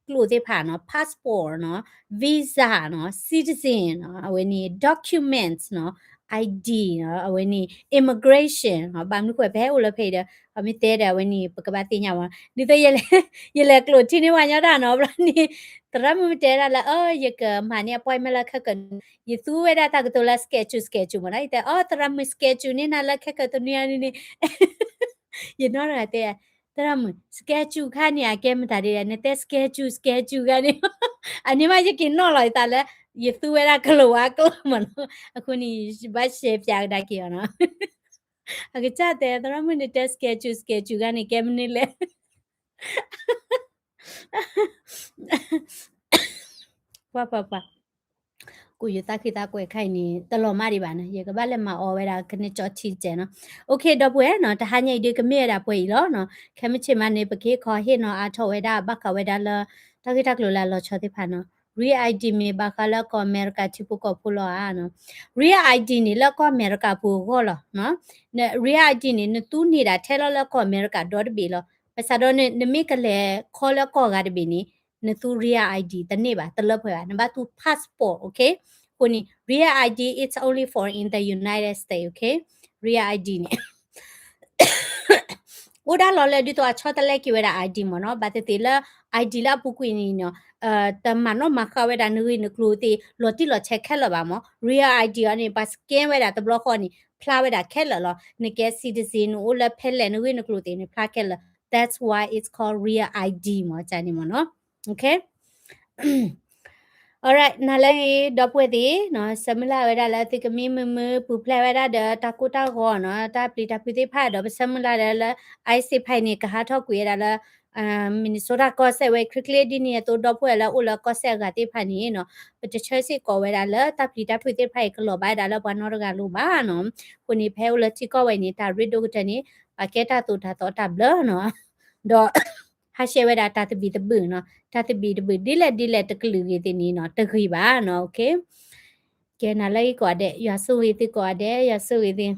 ကျိာ်သ့ၣ်တဖၣ်နီၤ passport နီၤ visa နီၤ citizen နီၤ အဝဲန့ၣ် documents နီၤ ID နီၤ အဝဲန့ၣ် immigration နီၤ ဘၣ်မနုၤဃိ ပဟဲအိၣ်လၢဖဲအံၤဒီး ပမ့ၢ်တဲဒီးအဝဲန့ၣ် ပကဘၣ်သ့ၣ်ညါဝဲ ဒ်သိး ယလဲၤကျိာ်ထံန့ၢ်ပှၤကညီတၢ်နီၤ ဘျီန့ၣ် သရၣ်မုၣ်မ့ၢ်တဲဒၣ်လၢ အၢ ယကမၤန့ၢ် appointment လၢခဲကၢၣ် ယသူဝဲဒၣ်တၢ်ကတိၤလၢ schedule schedule မ့ၢ်နီၤ ယတဲ အီ သရၣ်မုၣ် schedule န့ၢ်နၤလၢခဲကၢၣ်တနွံအံၤန့ၣ် ယနီၢ်တဂၤတဲ သရၣ်မုၣ် schedule ခါန့ၣ် အကဲမတၤဒ်လဲၣ် နတဲ schedule schedule ခါန့ၣ် အန့ၣ်မး ယက့ၤနီၣ်လီၤယသးလၢ ယသူဝဲဒၣ်ကလၤဝါကျိာ်မ့ၢ်နီၤ အဃိန့ၣ် ယဘၣ်ရှဲပၠးကဒါက့ၤအီၤနီၤ အကစၢ်တဲ သရၣ်မုၣ်န့ၣ်တဲ schedule schedule ခါန့ၣ် ကဲမနုၤလဲၣ် ပှၤပှၤပှၤ ကူးယသးခုသးကွဲးခါအံၤန့ၣ် တလီၤမၢ်ဒံးဘၣ်နီၤ ယကဘၣ်လဲၤမၤအီဝဲဒၣ်ကန့ၢ်ကၠီထံတစဲးနီၤ OK ဒီပုၢ်ဝဲၢ်နီၤ တဟါညါအံၤဒုးကမ့ၢ်ဝဲဒၣ်ပှဲၤအံၤလီၤနီၤ ခဲမုၢ်ဆ့ၣ်မးန့ၣ် ပကဟ့ၣ်ခီဟ့ၣ်နီၤအါထီၣ်ဝဲဒၣ် ဘၣ်ဃးဝဲဒၣ်လၢ တၢ်ဂ့ၢ်တၢ်ကျိၤလၢအလီၤဆီသ့ၣ်တဖၣ်နီၤ Real ID မ့ၢ်ဘၣ်ဃးလၢကီၢ်အမဲရကၤထံဖိကီၢ်ဖိလီၤဧါနီၤ Real ID န့ၣ် လၢကီၢ်အမဲရကၤပူၤအဂီၢ်လီၤနီၤ Real ID န့ၣ် နသူန့ၢ်ဒၣ်ထဲလီၤလၢကီၢ်အမဲရကၤဒီတဘ့ၣ်လီၤ ဘၣ်ဆၣ်ဒီး နမ့ၢ်ကလဲၤခီလၢကီၢ်ဂၤတဘ့ၣ်န့ၣ် နသူ Real ID တန့ၢ်ဘၣ် တလၢပှဲၤဘၣ် နဘၣ်သူ passport OK အဃိန့ၣ် Real ID is only for in the United States OK Real ID န့ၣ် အိၣ်ဒၣ်လီၤလၢဒ်သိးအဆီတလဲက့ၤဝဲဒၣ် ID မ့ၢ်နီၤ, ဘၣ်သ့ၣ်သ့ၣ်လၢ ID လၢအပူၤကွံာ်န့ၣ်နီၤ, တမၤနီၣ်မၤဃၣ်ဝဲဒၣ်နဂ့ၢ်နကျိၤသ့ၣ် လီၤတံၢ်လီၤဆဲးခဲလၢာ်ဘၣ်မ့ၢ်, Real ID အီၤန့ၣ် ပှၤ scan ဝဲဒၣ်တဘျီဃီန့ၣ် ဖျါဝဲဒၣ်ခဲလၢာ်လီၤ, နကဲ citizen နအိၣ်လၢဖဲလဲၣ် နဂ့ၢ်နကျိၤသ့ၣ်န့ၣ် ဖျါခဲလၢာ်, that's why it's called Real ID မ့ၢ် ကန့ၣ်မ့ၢ်နီၤ, okay. Alright, နၤလၢအံၤ ဒီပုၢ်ဝဲၢ်သ့ၣ်နီၤ, ဆၢမုၢ်လၢ်ဝဲဒၣ်လၢသုကမံမုာ်မုာ် ပူၤဖျဲးဝဲဒၣ်ဒီးတၢ်ကိၢ်တၢ်ဂီၤနီၤ, တၢ်ပျံၤတၢ်ဖုးသ့ၣ်တဖၣ်ဒီး ပဆၢမုၢ်လၢ်ဒီးလၢ ICE သ့ၣ်တဖၣ်အံၤန့ၣ် ကဟးထီၣ်ကွံာ်ဝဲဒၣ်လၢ Minnesota ကီၢ်စဲၣ်ဝဲချ့ချ့ဒ်န့ၣ်အသိး ဒီပုၢ်ဝဲၢ်လၢအိၣ်လၢကီၢ်စဲၣ်အဂၤသ့ၣ်တဖၣ်န့ၣ်နီၤ, ပတဆၢစ့ၢ်ကီးဝဲဒၣ်လၢတၢ်ပျံၤတၢ်ဖုးသ့ၣ်တဖၣ်အံၤ ကလီၤဘၣ်ဝဲဒၣ်လၢပှၤနီတဂၤလိၤဘၣ်နီၤ, အဃိန့ၣ် ဖဲအိၣ်လၢထံကီၢ်ဝဲအံၤန့ၣ် တၢ်ရ့ဒိၣ်ကတၢၢ်န့ၣ် ပှၤကဲတၢ်သိၣ်တၢ်သီတၢ်ဘျၢနီၤ, ဒီး ဟးရှဲဝဲဒၣ်တၢ်သဘံၣ်သဘုၣ်နီၤ, တၢ်သဘံၣ်သဘုၣ်ဒ်လဲၣ်ဒ်လဲၣ်တကလုာ်ဂ့ၤသ့ၣ်န့ၣ်နီၤ တဂ့ၤဘၣ်နီၤ, okay. ကဲ နၤလၢအံၤကိးဂၤဒဲး ယွၤဆိၣ်ဂ့ၤသုကိးဂၤဒဲး ယွၤဆိၣ်ဂ့ၤသု,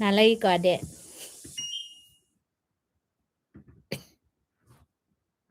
နၤလၢအံၤကိးဂၤဒဲး